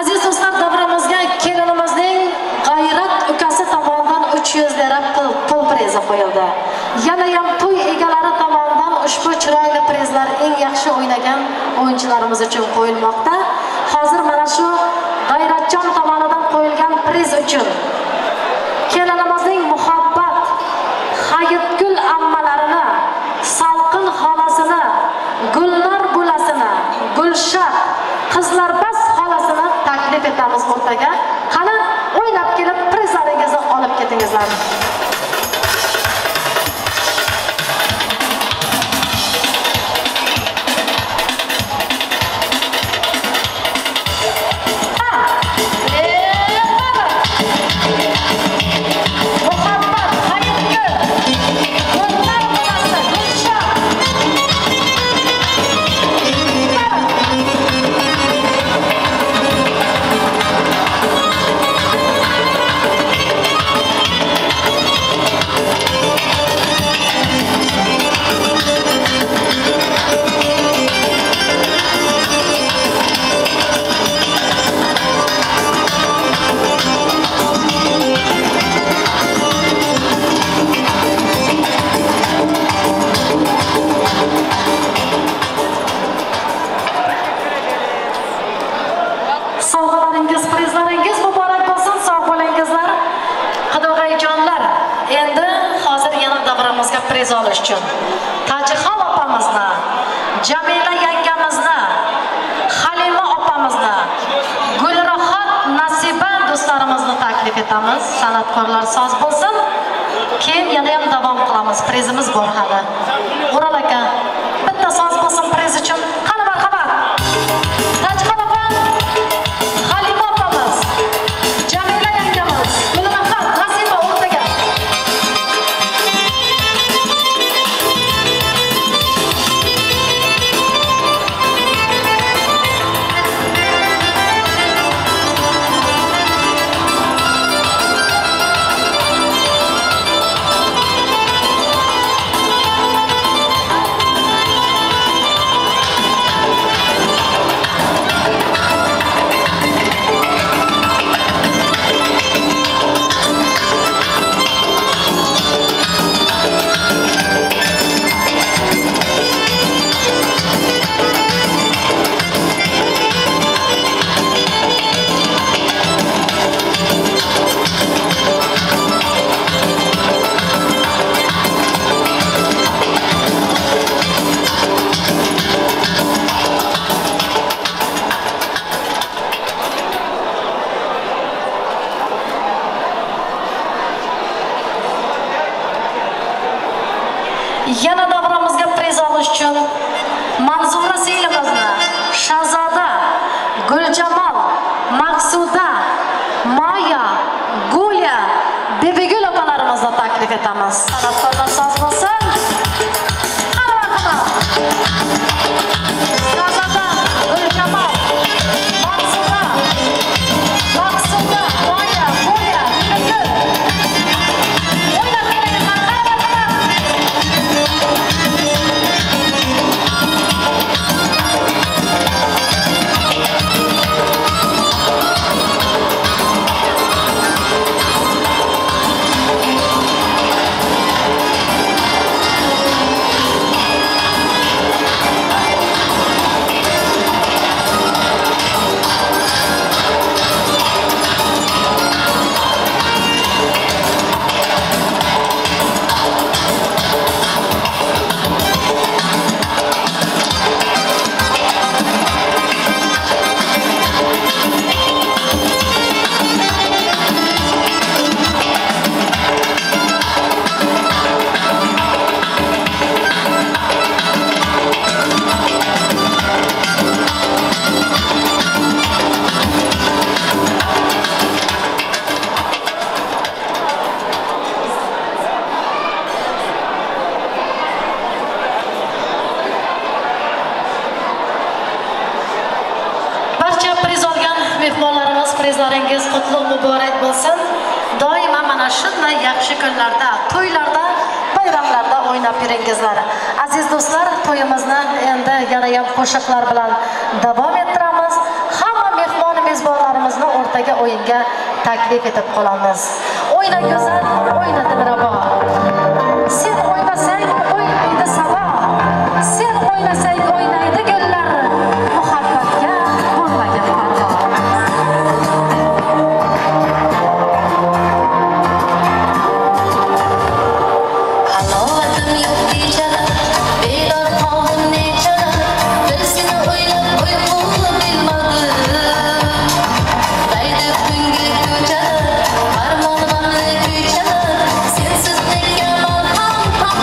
Aziz do'stlar, davramizga kelinimizning G'ayrat ukasi tomonidan 300 lira pul prizi qo'yildi. Yana ham to'y egalari tomonidan ushbu chiroyli prizlar eng yaxshi o'ynagan o'yinchilarimiz uchun qo'yilmoqda. Hozir mana shu G'ayratjon tomonidan qo'yilgan priz uchun kelinimizning Muhabbat, Hayitgul ammalarini, Salqin xolasini, Gulnor bo'lasini, Gulshad, Qizlarbas xolasini taklif etamiz o'rtaga. Qani o'ynab kelib prizlaringizni olib ketingizlar. Muhabbat, Hayitgul, Gulnor bolasi, Gulshad. Sovg'alaringiz, prizlaringiz muborak bo'lsin, sog' bo'lingizlar. Qudag'ayjonlar, endi hozir yana davramizga priz olish uchun Tajixon opamizni, Jamila yangamizni, Halima opamizni, Gulrohat Nasiba do'stlarimizni taklif etamiz. San'atkorlar soz bo'lsin. Keyin yana ham davom qilamiz. Prizimiz bor hali. O'ral aka, bitta soz bo'lsin priz uchun. Qani marhamat. Tajixon opa, Halima opamiz, Jamila yangamiz, Gulrohat Nasiba o'rtaga. Manzura singlimizni, Shahzoda, Guljamol, Maqsuda, Maya, Gulya, Bibigul opalarimizni taklif etamiz. San'atkorlar soz bo'lsin. Shahzoda, Guljamol, Manzura, Maqsuda, Maya, Gulya, Bibigul. O'ynab kelingizlar, qara. Mehmonlarimiz, prizlaringiz qutlug' muborak bo'lsin. Doimo mana shunday yaxshi kunlarda, to'ylarda, bayramlarda o'ynab yuringizlar. Aziz do'stlar, to'yimizni endi yana ham qo'shiqlar bilan davom ettiramiz. Hamma mehmon mezbonlarimizni o'rtaga o'yinga taklif etib qolamiz. O'yna go'zal, o'yna dilrabo. Sen o'ynasang o'ynaydi sabo. Sen o'ynasang o'ynaydi gullar. Muhabbatga bo'lmagan parvo. Halovatim yo'q bechalar, bedor qoldim nechalar, bir seni o'ylab uyqumni bilmadim. Daydi tungi ko'chalar, armon g'amli kuychalar, sensiz nega marham.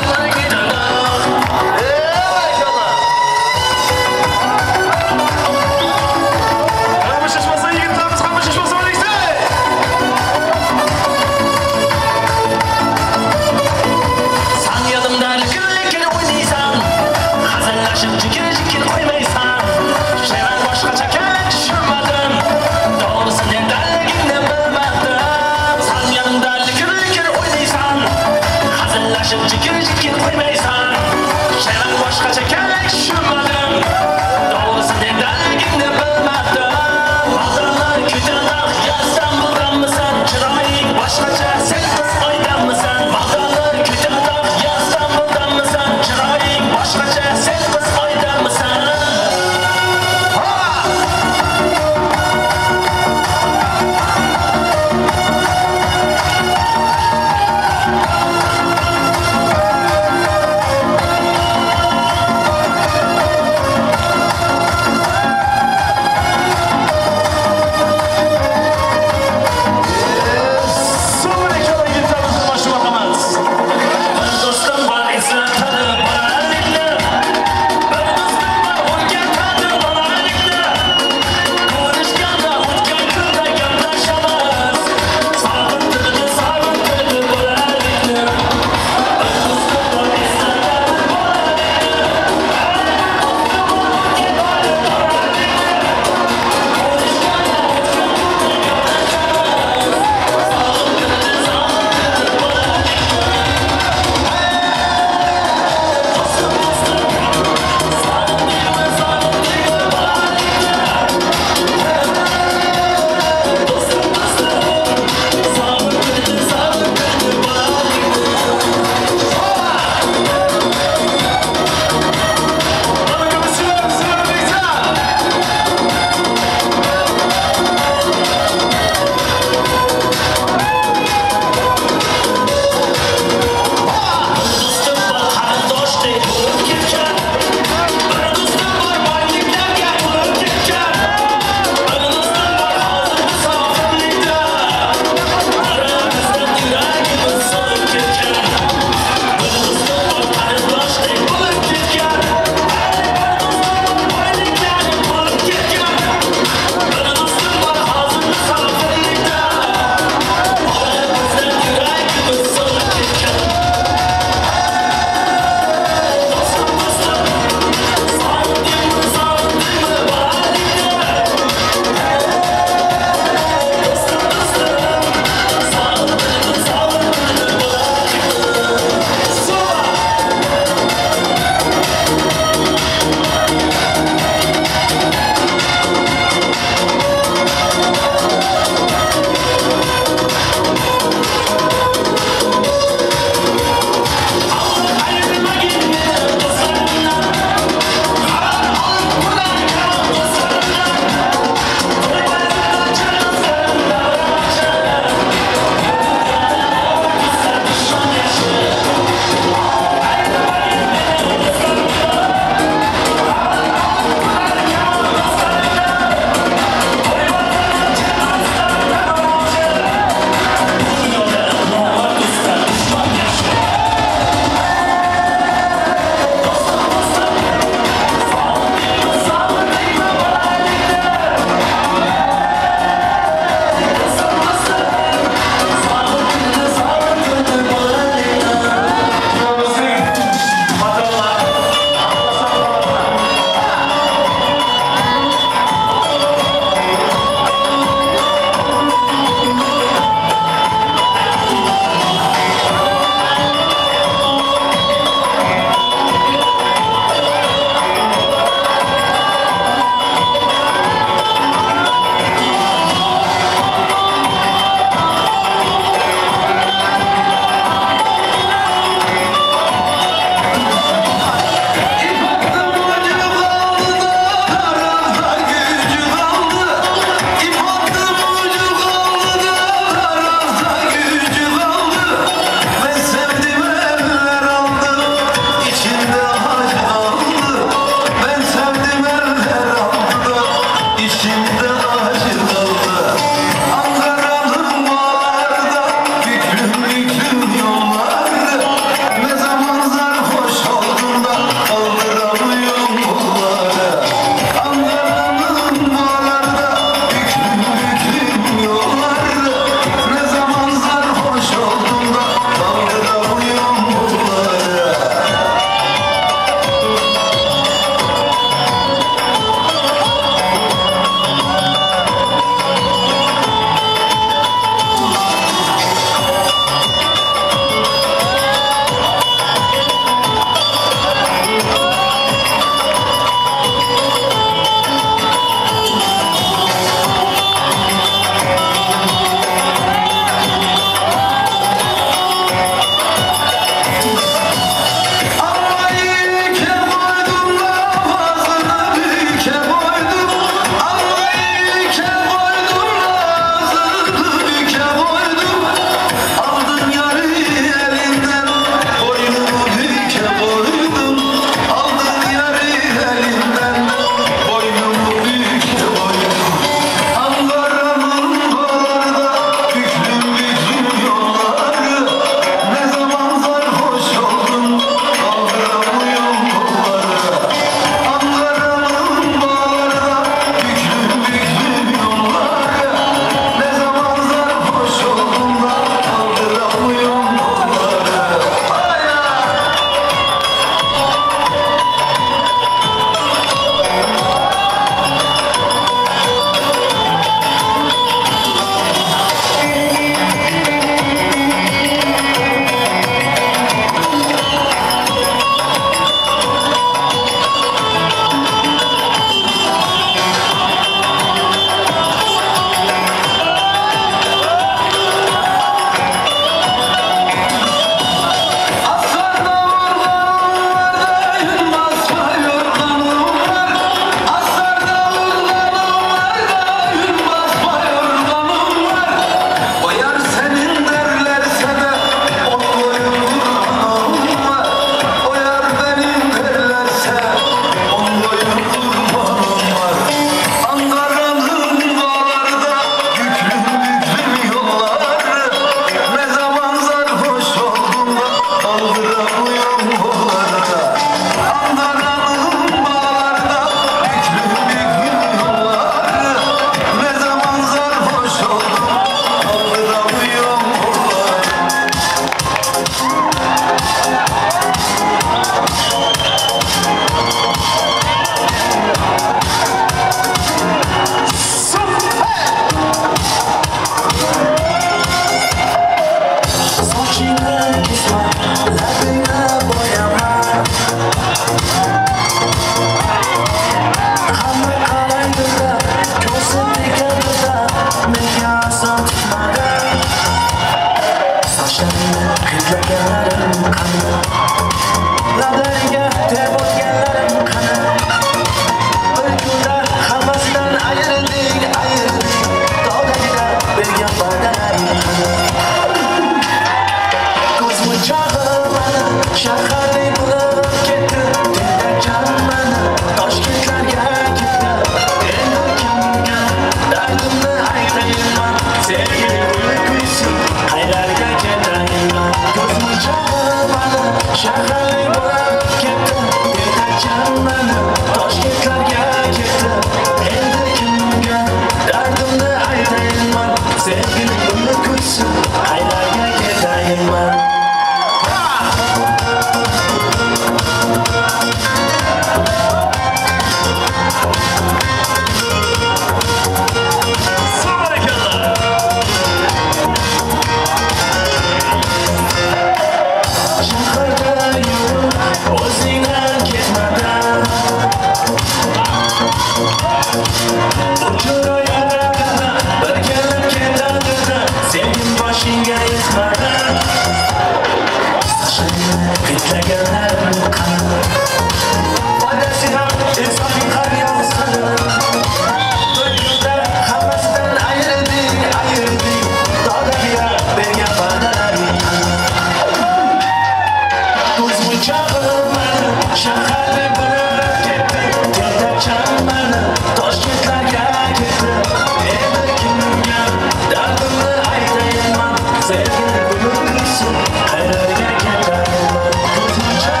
Sevgili buyursun, kararga ketarman.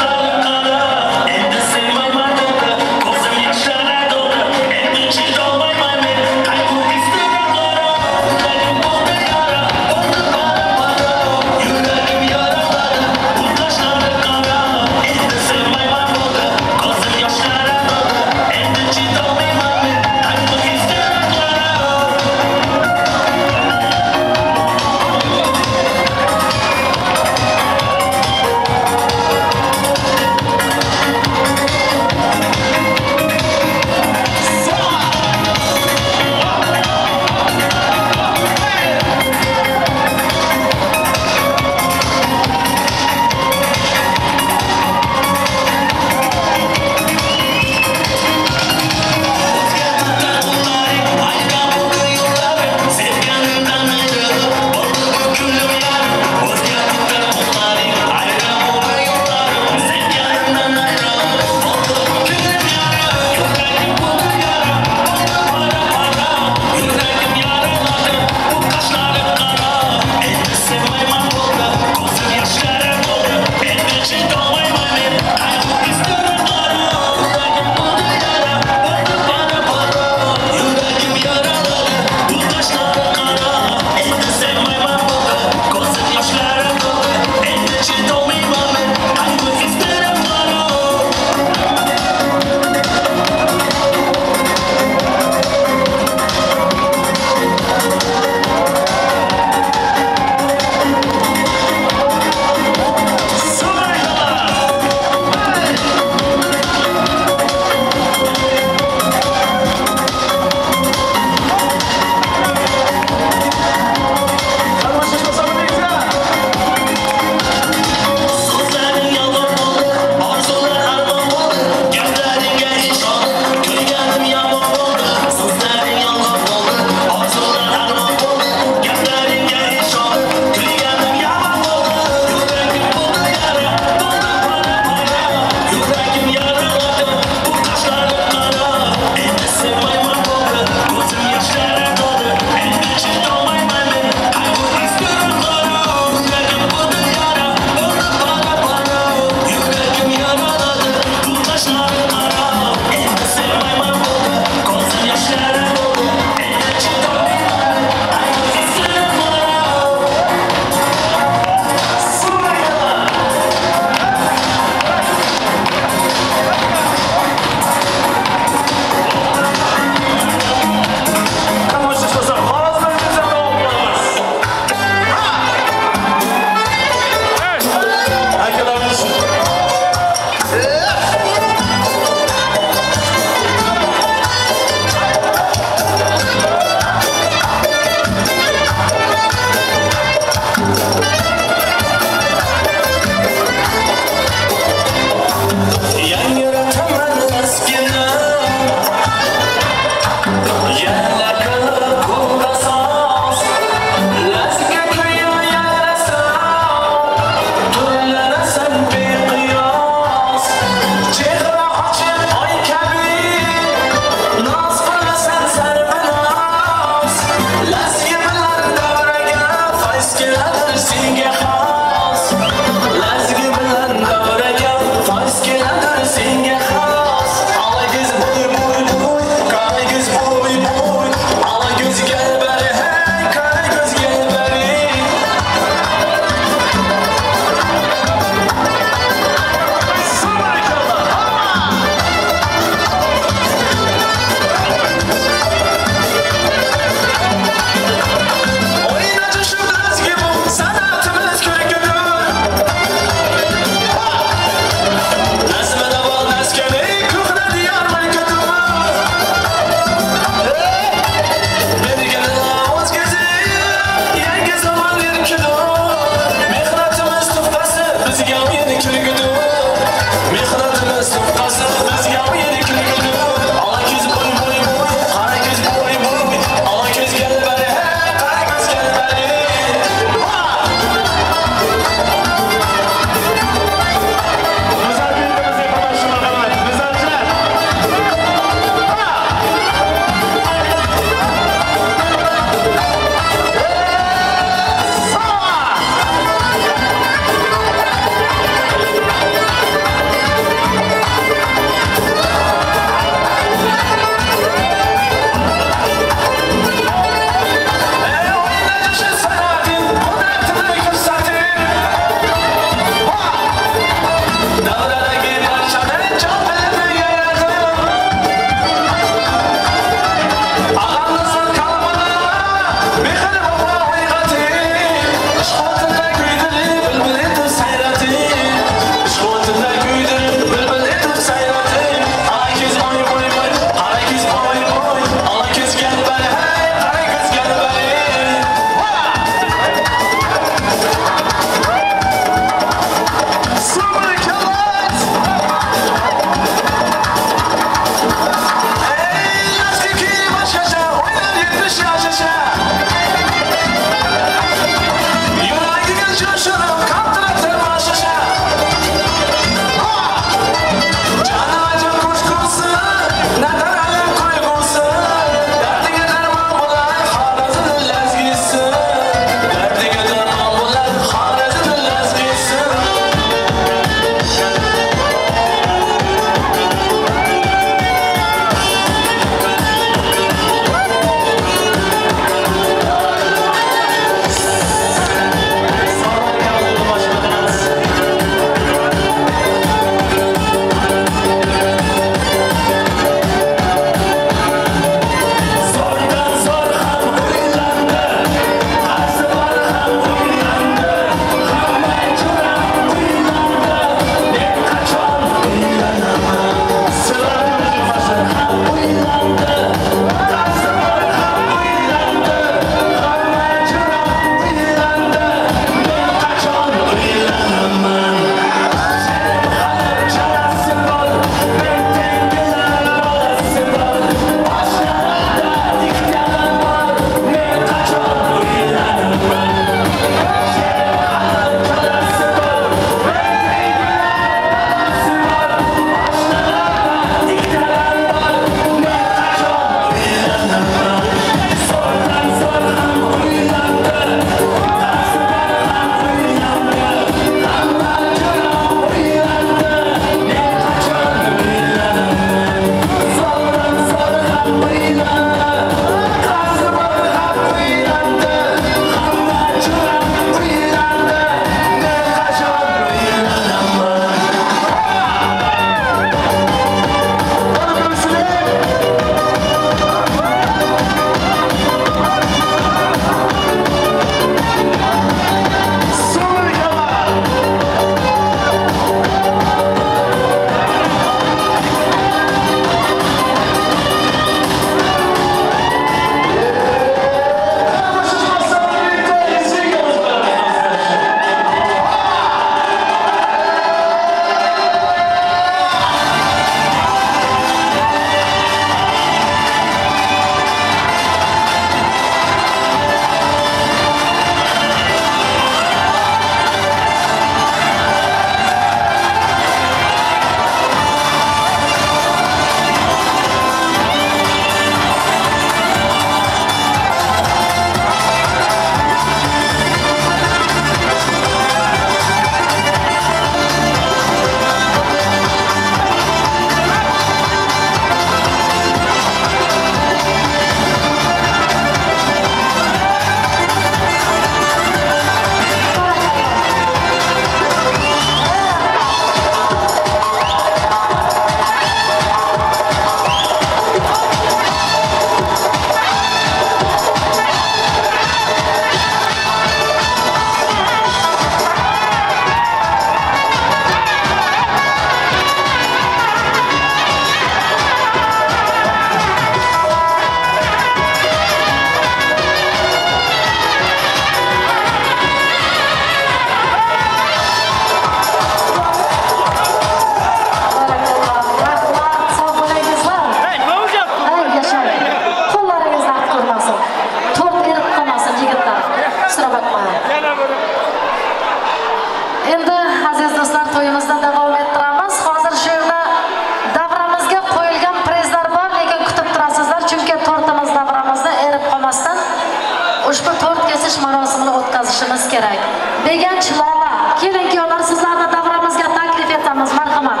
Beganch Lola, kelin kuyovlar sizlarni davramizga taklif etamiz, marhamat.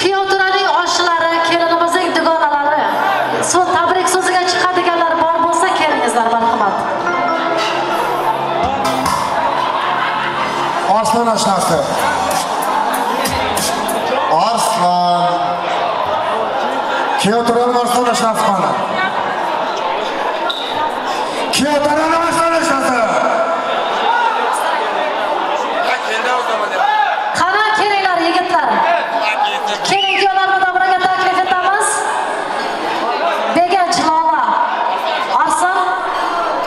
Kuyovto'raning oshlari, kelinimizning dugonalari, so'z tabrik so'ziga chiqadiganlar bor bo'lsa kelingizlar, marhamat. Arslan oshnasi. Arslan. Kuyovto'raning Arslan oshnasi qani? Kuyovto'raning Arslan oshnasi. Qani kelinglar yigitlar. Kelin kuyovlarni davraga taklif etamiz. Beganch Lola, Arslan,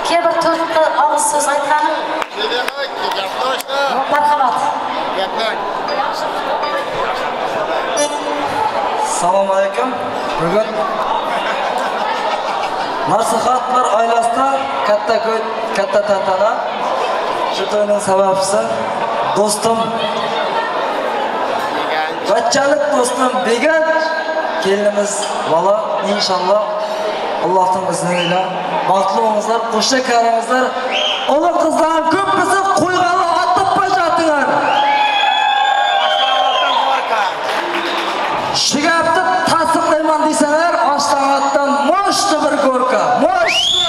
ke bir to'rtta og'iz so'z aytgani. Marhamat. Assalomu alaykum. Bugun Nasihatlar oilasida katta katta tantana. Shu to'yning sababchisi do'stim, bachchalik do'stim Beganch kelinimiz Lola, inshaalloh Allohning izni bilan baxtli bo'lingizlar, qo'sha karingizlar. O'g'il qizlar ko'p bo'lsa qo'yganlar otib boshlatinglar. Shu gapni tasdiqlayman desalar, Oshtonatdan moshli bir gorka, moshli.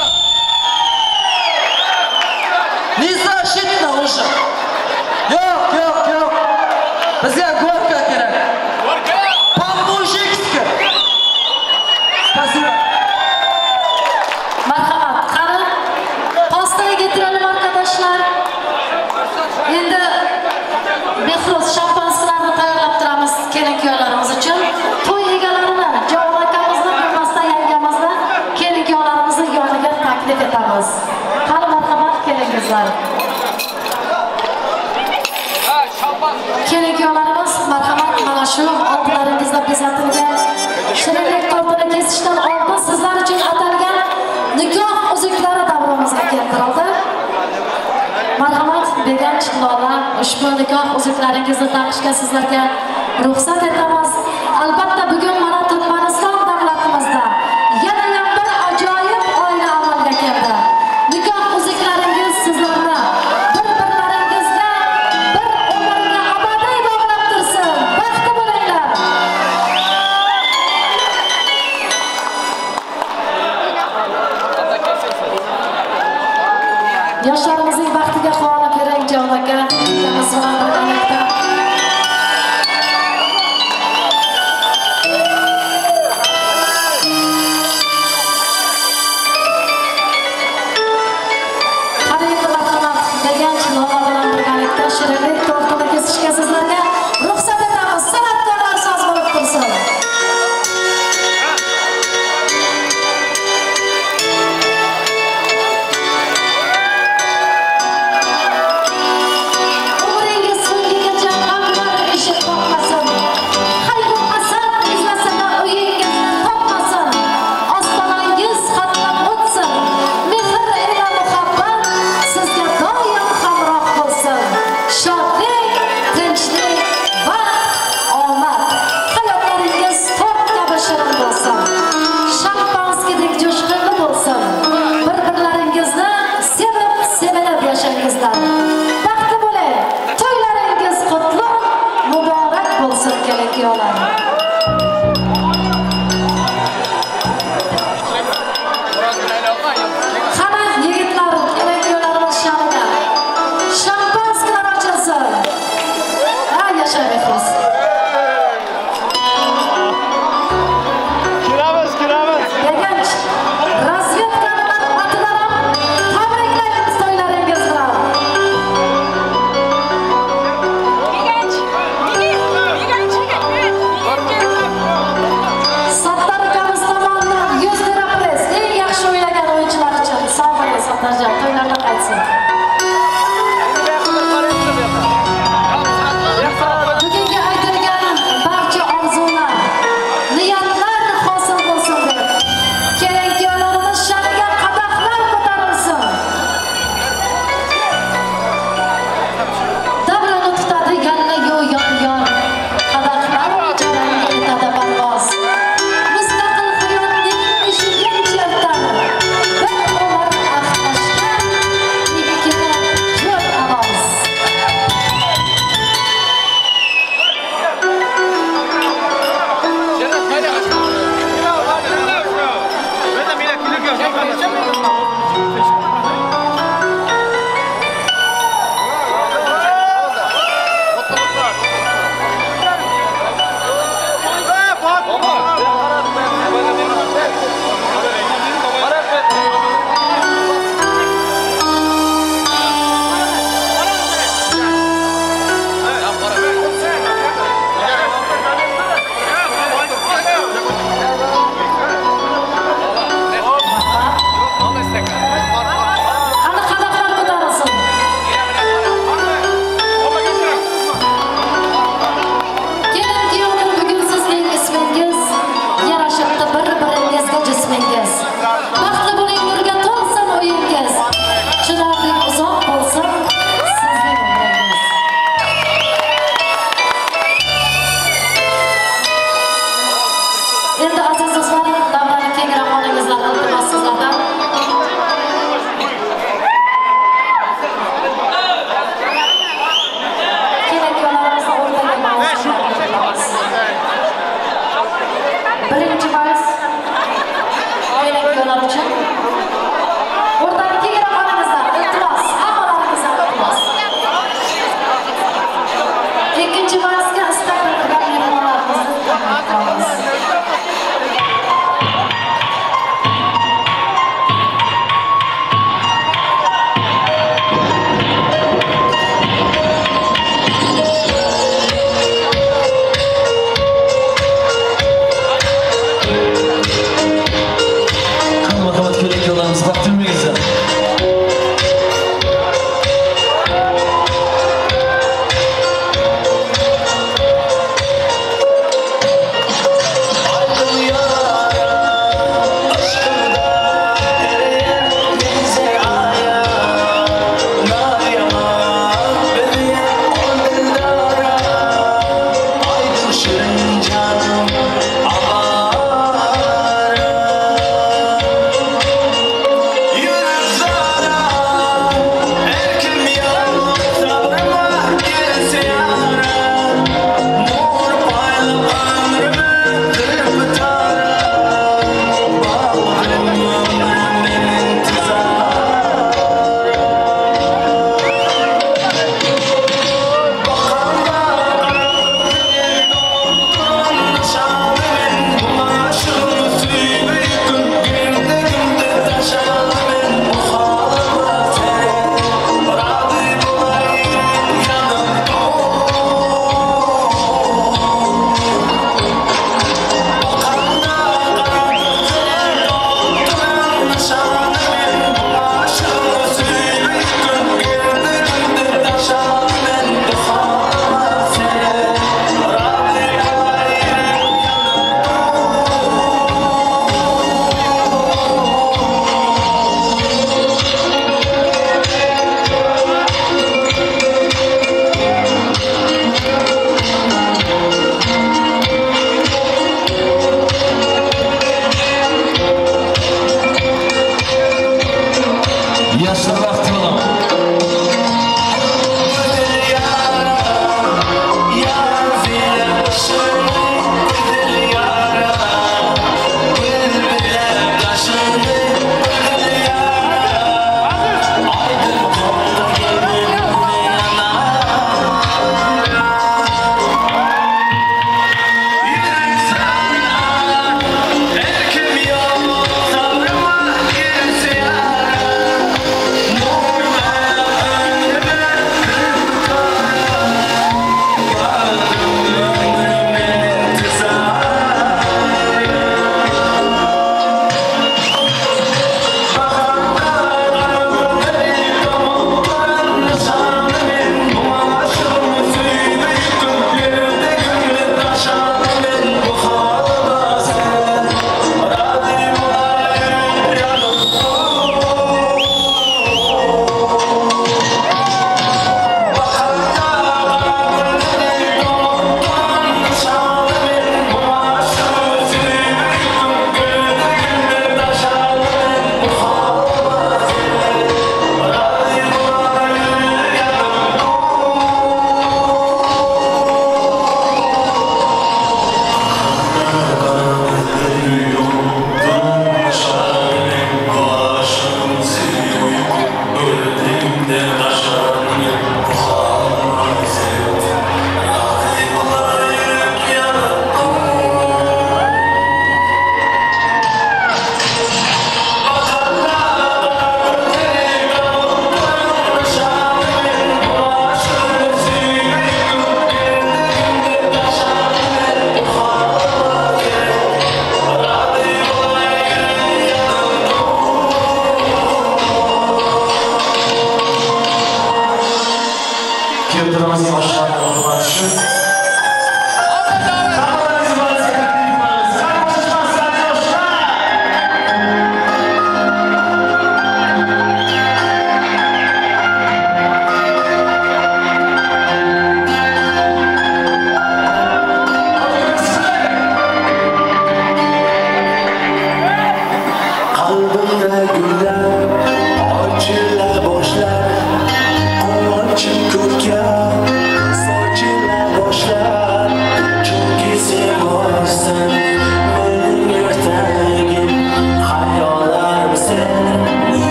Незащитно уже. Yo'q, yo'q, yo'q. Bizga gorka kerak. Gorka! По-мужицки. Спасибо. Marhamat. Qani pastayı getirelim arkadaşlar. Endi Behruz şampanskilarni tayyorlab turamiz kelin kuyovlarimiz uchun. To'y egalarini, Javon akamizni, bilmasdan yangamizni, kelin kuyovlarimizni yoniga taklif etamiz. Qani marhamat kelingizlar. Kelin kuyovlarimiz marhamat, mana shu oldilaringizda bezatilgan shirinlik tortini kesishdan oldin sizlar uchun atalgan nikoh uzuklari davramizga keltirildi. Marhamat Beganch Lola, ushbu nikoh uzuklaringizni taqishga sizlarga ruxsat etamiz. Albatta bugun mana Turkmaniston davlatimizda yana ham bir ajoyib oila amalga keldi. Nikoh uzuklaringiz sizlarni bir-birlaringizga bir umrga abadiy bog'lab tursin. Baxtli bo'linglar. Yoshlarimizning baxtiga quvonib yuring, Javon aka, ukamiz bilan birgalikda. Qani endi marhamat, Beganch Lola bilan birgalikda shirinlik tortini kesishga sizlarga ruxsat etamiz. San'atkorlar soz bo'lib tursin. Umringiz so'ngigacha g'amlar eshik qoqmasin. Qayg'u-hasad izlasini uyingizni topmasin. Ostonangiz xatlab o'tsin. Mehr ila muhabbat sizga doim hamroh bo'lsin. Shodlik, tinchlik, baxt, omad. Hayotlaringiz to'rt kabi shirin bo'lsin. Shampanskidek jo'shqinli bo'lsin. Bir-birlaringizni sevib, sevilib yashangizlar. Baxtli bo'ling. To'ylaringiz qutlug' muborak bo'lsin, kelin kuyovlar. Qani yigitlar, kelin kuyovlarimiz sha'nida. Shampanskilar ochilsin. Ha, yasha Behruz. Kiramiz, kiramiz. Beganch, razvedkalar otidan ham tabriklaymiz to'ylaringiz bilan. Beganch, Beganch, Beganch.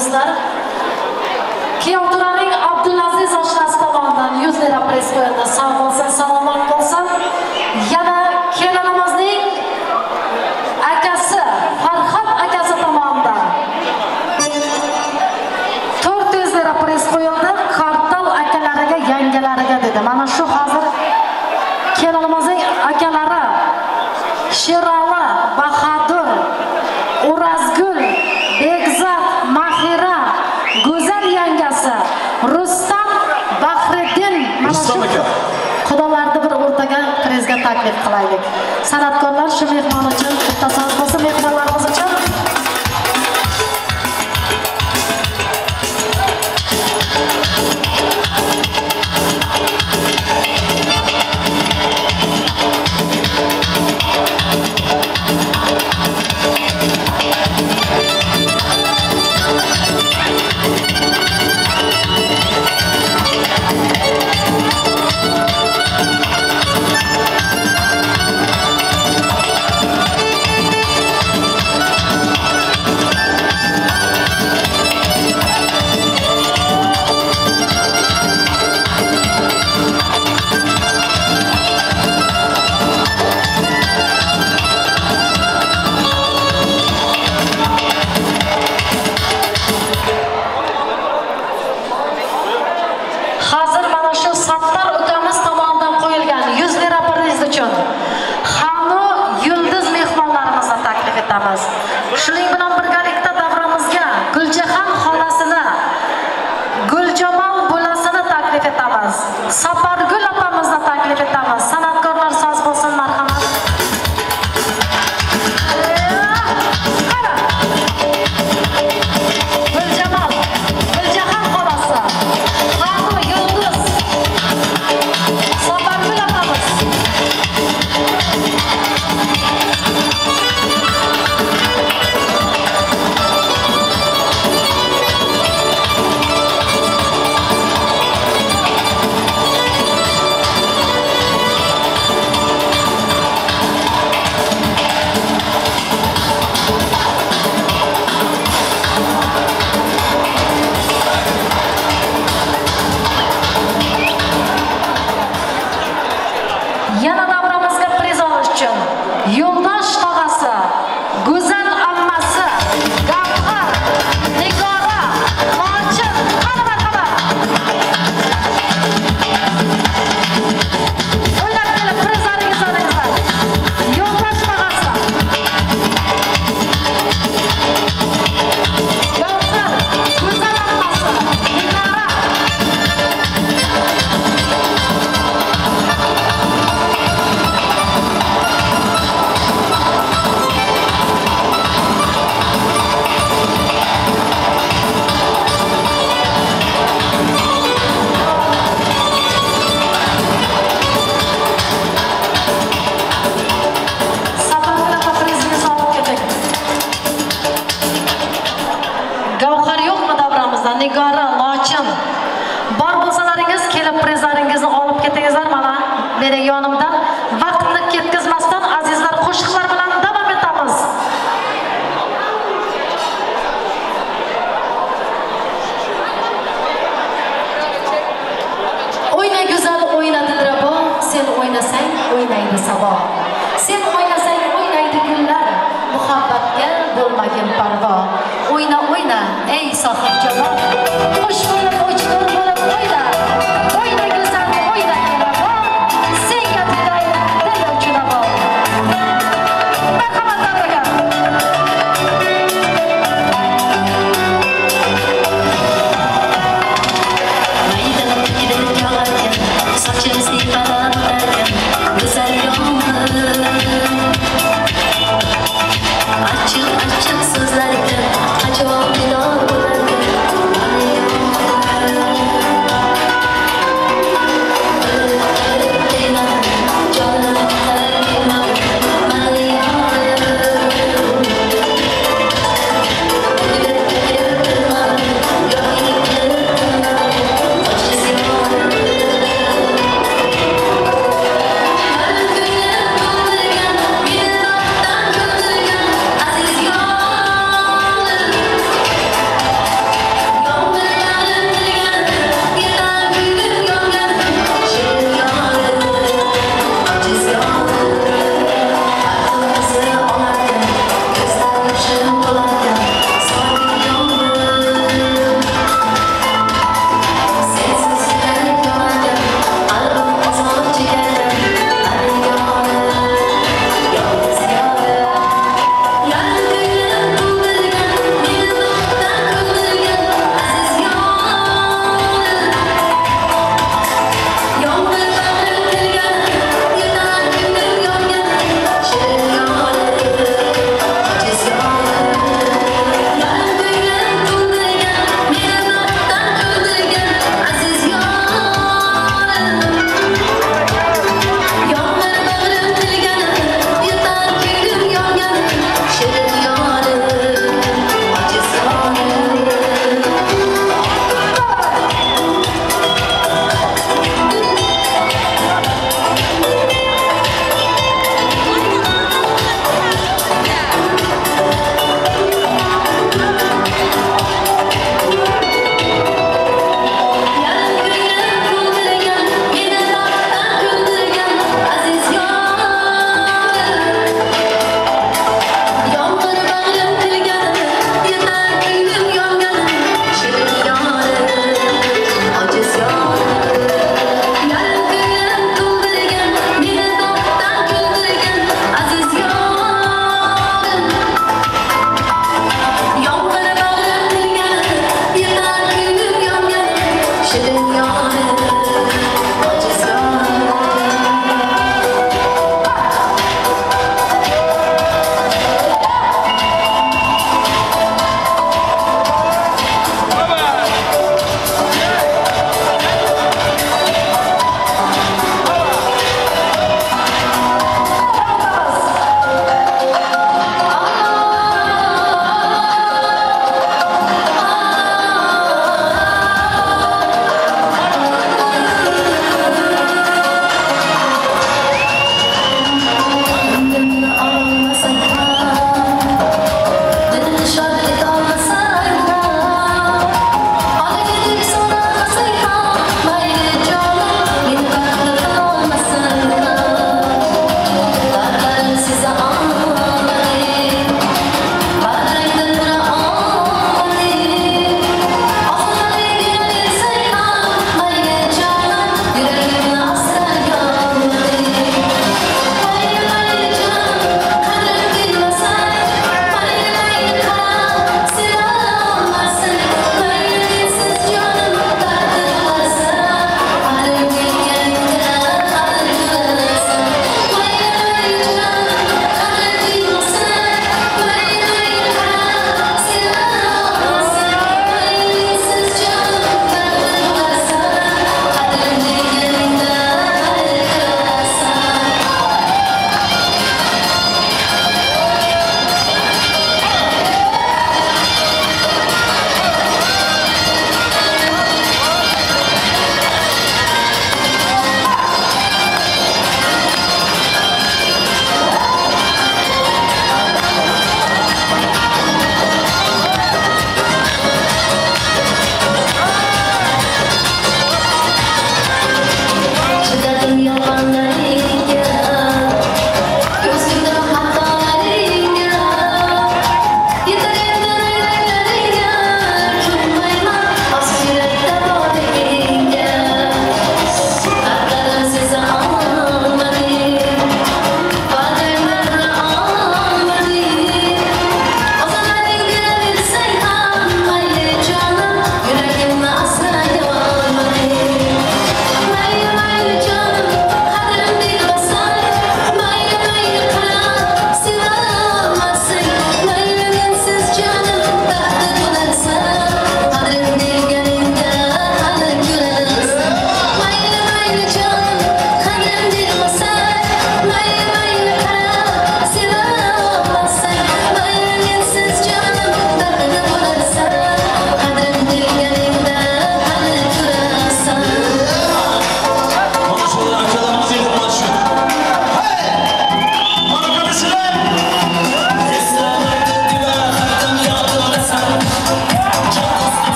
do'stlar. Kuyovto'raning Abdulaziz oshnasi tomonidan 100 lira press qo'yildi. Sog' bo'lsin, salomat bo'lsin. Yana kelinimizning akasi Farhod akasi tomonidan 400 lira press qo'yildi. Kartal akalariga, yangalariga dedi. Mana shu hozir kelinimizning akalari Sherali, Bahodir, O'razgul, Begzod, Mahira, Go'zal yangasi, Rustam, Bahriddin, mana shu xudolarni bir o'rtaga prezga taklif qilaylik. San'atkorlar shu mehmon uchun bitta so'z bo'lsin, mehmonlarimiz uchun. Hozir mana shu Sattar ukamiz tomonidan qo'yilgan 100 lira priz uchun Xanu Yulduz mehmonlarimizni taklif etamiz. Shuning bilan birgalikda davramizga Guljahan xolasini, Guljamol bo'lasini taklif etamiz. Sapargul opamizni taklif etamiz. San'atkorlar soz bo'lsin, marhamat. Guljamol, Guljahan xolasi, Xanu Yulduz, Sapargul opamiz. Yana davramizga priz olish uchun Yo'ldosh tog'asi, Go'zal ammasi, Gavhar, Nigora, Lochin, qani marhamat. O'ylab kelib prizlaringizni olingizlar. Yo'ldosh tog'asi, Gavhar, Go'zal ammasi, Nigora. Sapargul opa prizingizni olib keting. Gavhar yo'qmi davramizda? Nigora, Lochin. Bor bo'lsalaringiz kelib prizlaringizni olib ketingizlar. Mana mening yonimdan. Vaqtni ketkazmasdan azizlar qo'shiqlar bilan davom etamiz. O'yna go'zal, o'yna dilrabo, sen o'ynasang o'ynaydi sabo. Sen o'ynasang o'ynaydi gullar, muhabbatga bo'lmagin parvo. O'yna o'yna ey sohibjamol, xush bo'lib o'chdur bo'lib o'yna. O'yna go'zal, o'yna dilrabo, senga fidoy dil uchun abo. Marhamat davraga. Sochim siypalab o'tarkan go'zal yomg'ir, achchiq achchiq so'zlarga qachon bidor bo'larkan.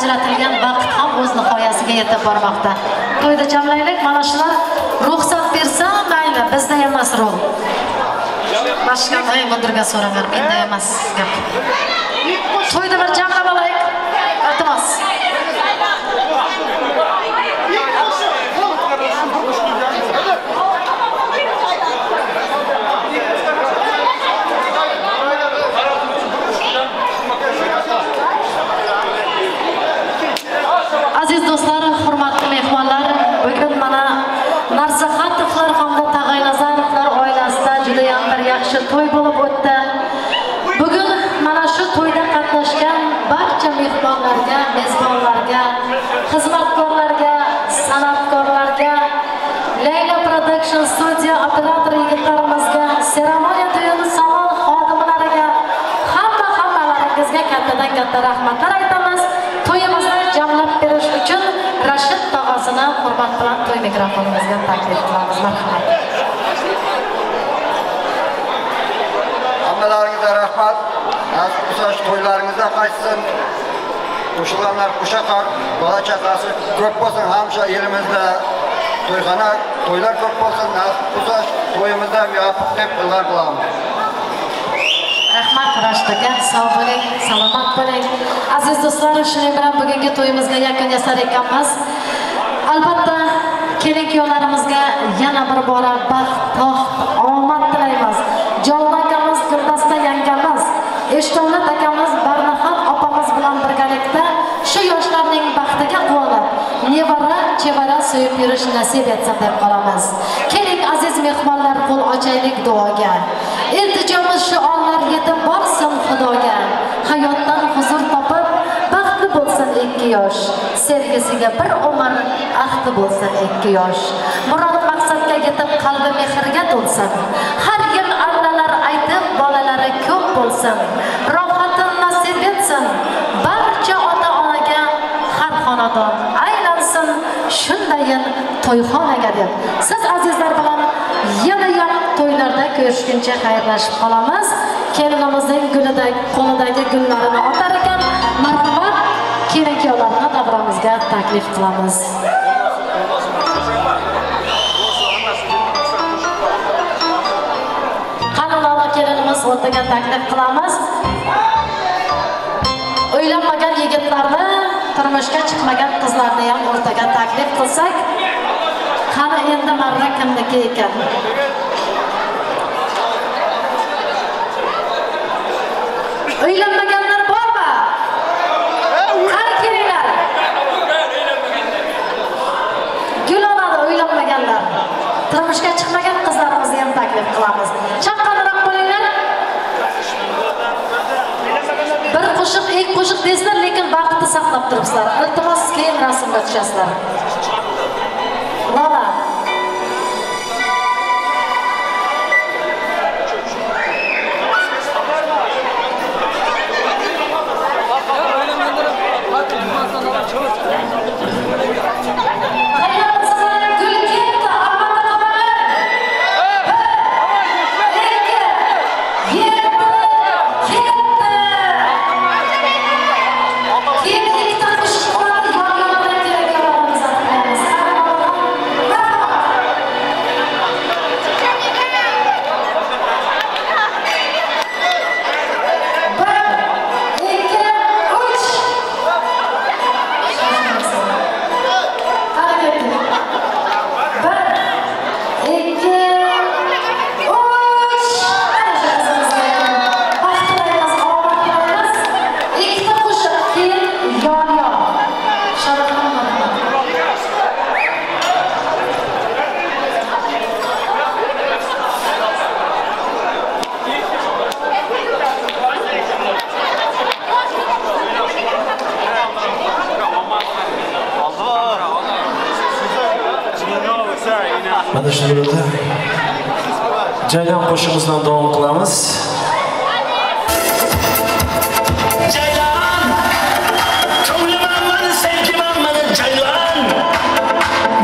Ajratilgan vaqt ham o'z nihoyasiga yetib bormoqda. To'yda jamlaylik, mana shular ruxsat bersa mayli, bizda emas rol. Boshqa mundirga so'raman, menda emas gap. To'yda bir jamlab olaylik. Iltimos. Aziz do'stlar, hurmatli mehmonlar, bugun mana Narsaxatovlar hamda Tag'aynazarovlar oilasida juda ham bir yaxshi to'y bo'lib o'tdi. Bugun mana shu to'yda qatnashgan barcha mehmonlarga, mezbonlarga, xizmatkorlarga, san'atkorlarga, Layla Production studiya operator yigitlarimizga, seremoniya to'yini salon xodimlariga, hammalaringizga kattadan katta rahmatlar aytamiz. To'yimizni jamlab berish uchun Rashid tog'asini hurmat bilan to'y mikrofonimizga taklif qilamiz. Marhamat. Hammalaringizga rahmat. Nasib bo'lsa to'ylaringizda qaytsin. Qo'shilganlar qo'sha qor, bola chaqasi ko'p bo'lsin, hamsha elimizda to'yxona, to'ylar ko'p bo'lsin. Nasib bo'lsa to'yimizda yopiq deb ilg'or qilamiz. Rahmat Rashid aka, sog' bo'ling, salomat bo'ling. Aziz do'stlar, shuning bilan bugungi to'yimizga yakun yasar ekanmiz. Albatta, kelin kuyovlarimizga yana bir bora baxt, toxt, omad tilaymiz. Jolon akamiz, Guldasta yangamiz, Eshtovlat akamiz, Barnaxon opamiz bilan birgalikda shu yoshlarning baxtiga quvonib, nevara, chevara suyib yurish nasib etsin deb qolamiz. Keling aziz mehmonlar, qo'l ochaylik duoga. Iltijomiz shu onlar yetib borsin Xudoga. Hayotdan huzur topib, baxtli bo'lsin ikki yosh. Sevgisiga bir umr ahdi bo'lsin ikki yosh. Murod maqsadga yetib qalbi mehrga to'lsin. Har yil allalar aytib bolalari ko'p bo'lsin. Rohatin nasib etsin. Barcha ota-onaga har xonadon aylansin shundayin to'yxonaga deb. Siz azizlar bilan yana ham to'ylarda ko'rishguncha xayrlashib qolamiz. Kelinimizning gulidagi qo'lidagi gullarini otar ekan, marhamat, kelin kuyovlarni davramizga taklif qilamiz. Qani Lola kelinimiz o'rtaga taklif qilamiz. Uylanmagan yigitlarni, turmushga chiqmagan qizlarni ham o'rtaga taklif qilsak, qani endi marra kimniki ekan? Uylanmaganlar bormi? Qani kelinglar. Gul oladi uylanmaganlar. Turmushga chiqmagan qizlarimizni ham taklif qilamiz. Chaqqonroq bo'linglar. Bir qo'shiq, ikki qo'shiq deysizlar, lekin vaqtni saqlab turibsizlar. Iltimos, keyin rasmga tushasizlar. Lola. Mana shu yerda jaylan qo'shig'imizdan davom qilamiz. Jaylan, ko'nglim mani, sevgim mani, jaylan.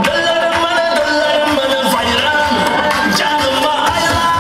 Dillarim mani, dillarim mani, vayron. Jonimga aylan.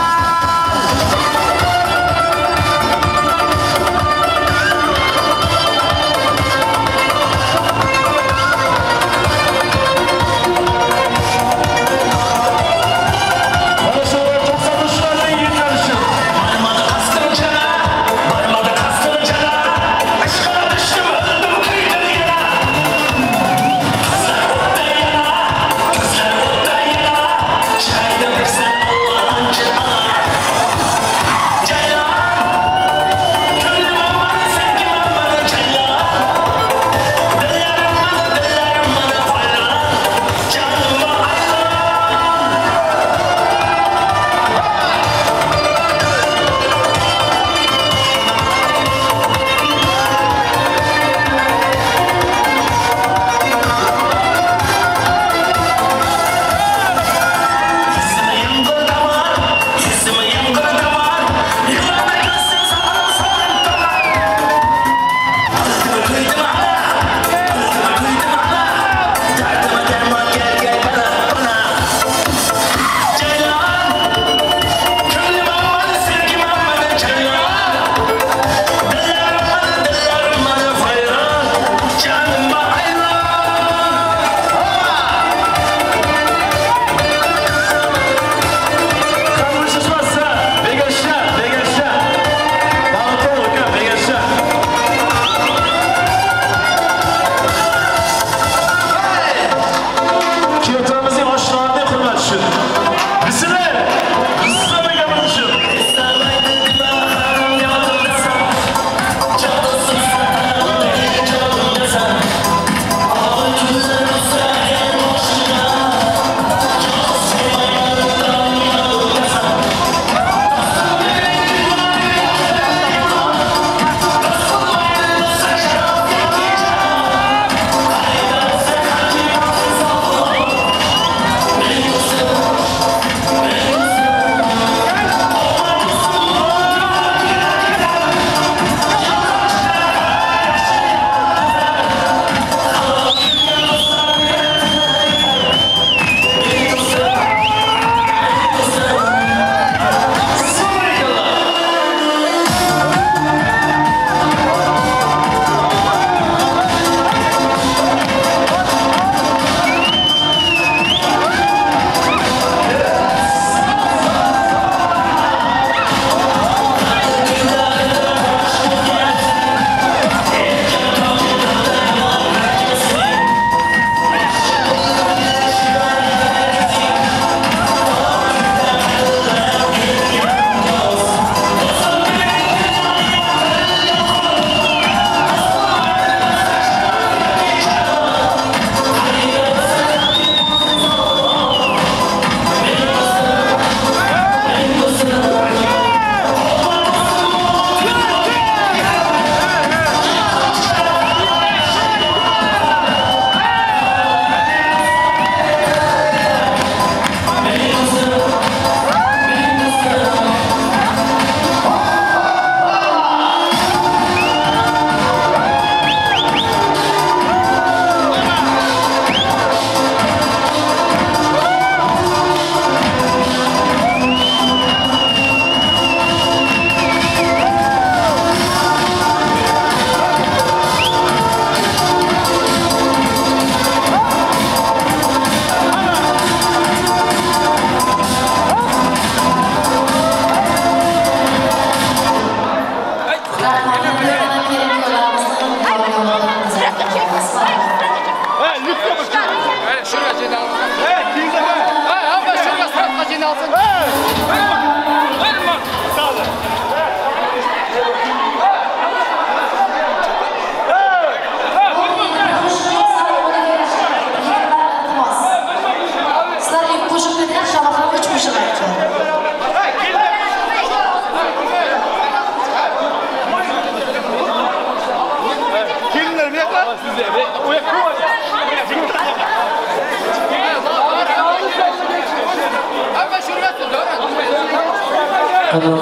Qadrli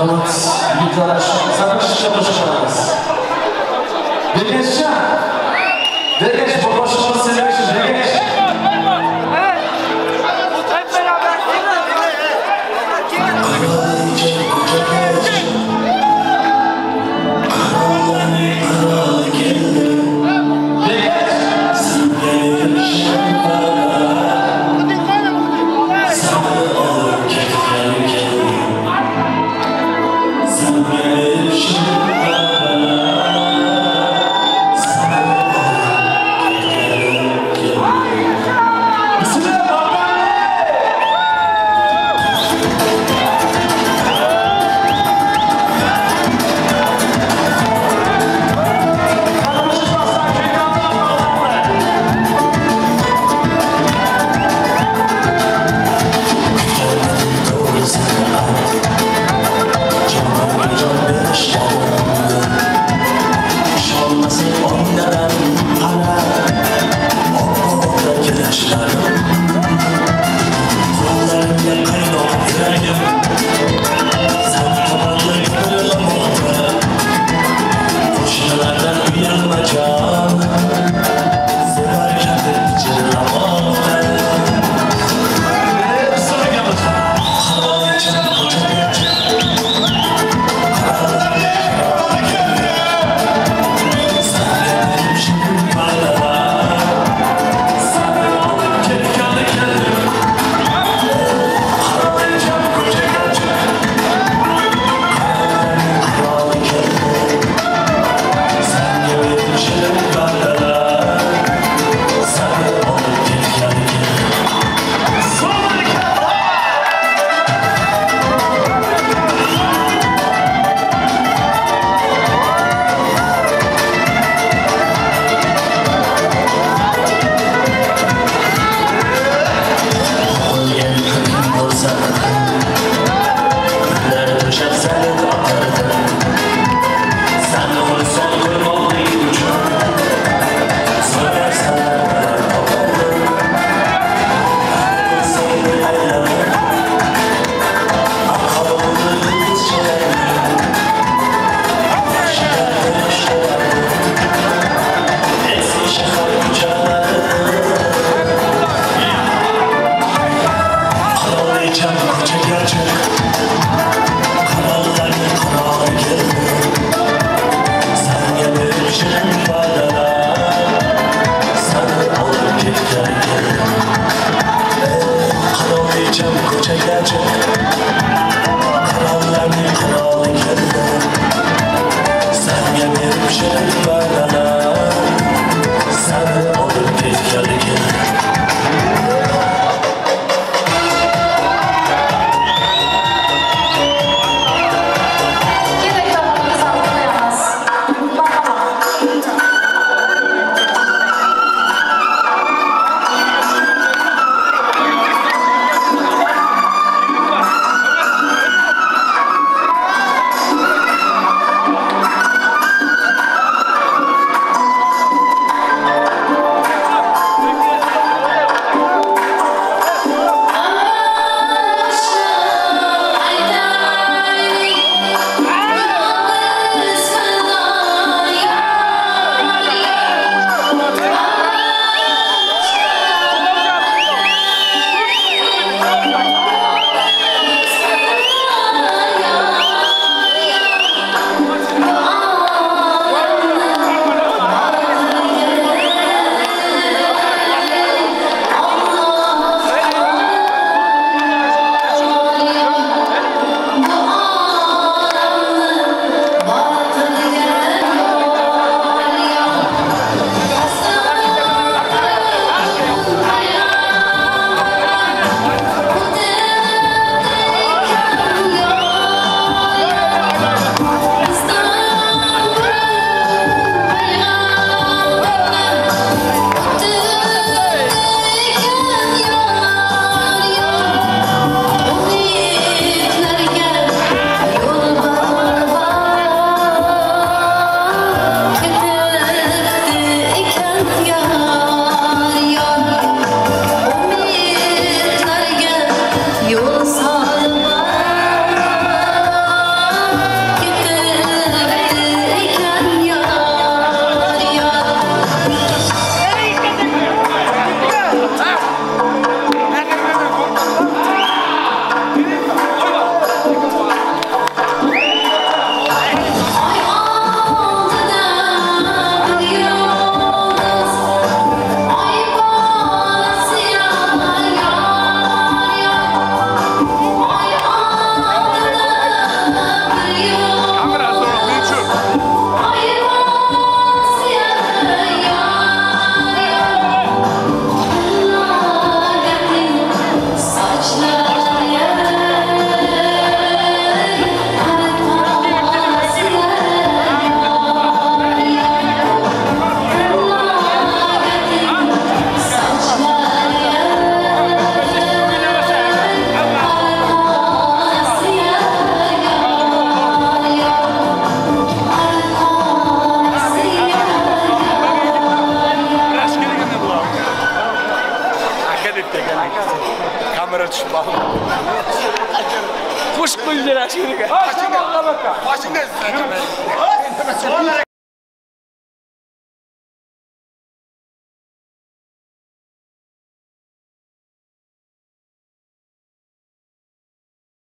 yigitlar, qo'shiqlarimiz. Bergashcha. Bergash bu qo'shiqni sizlar uchun Bergash. Hep beraber. Qo'shib qo'yib beradi shuniga. Boshingda.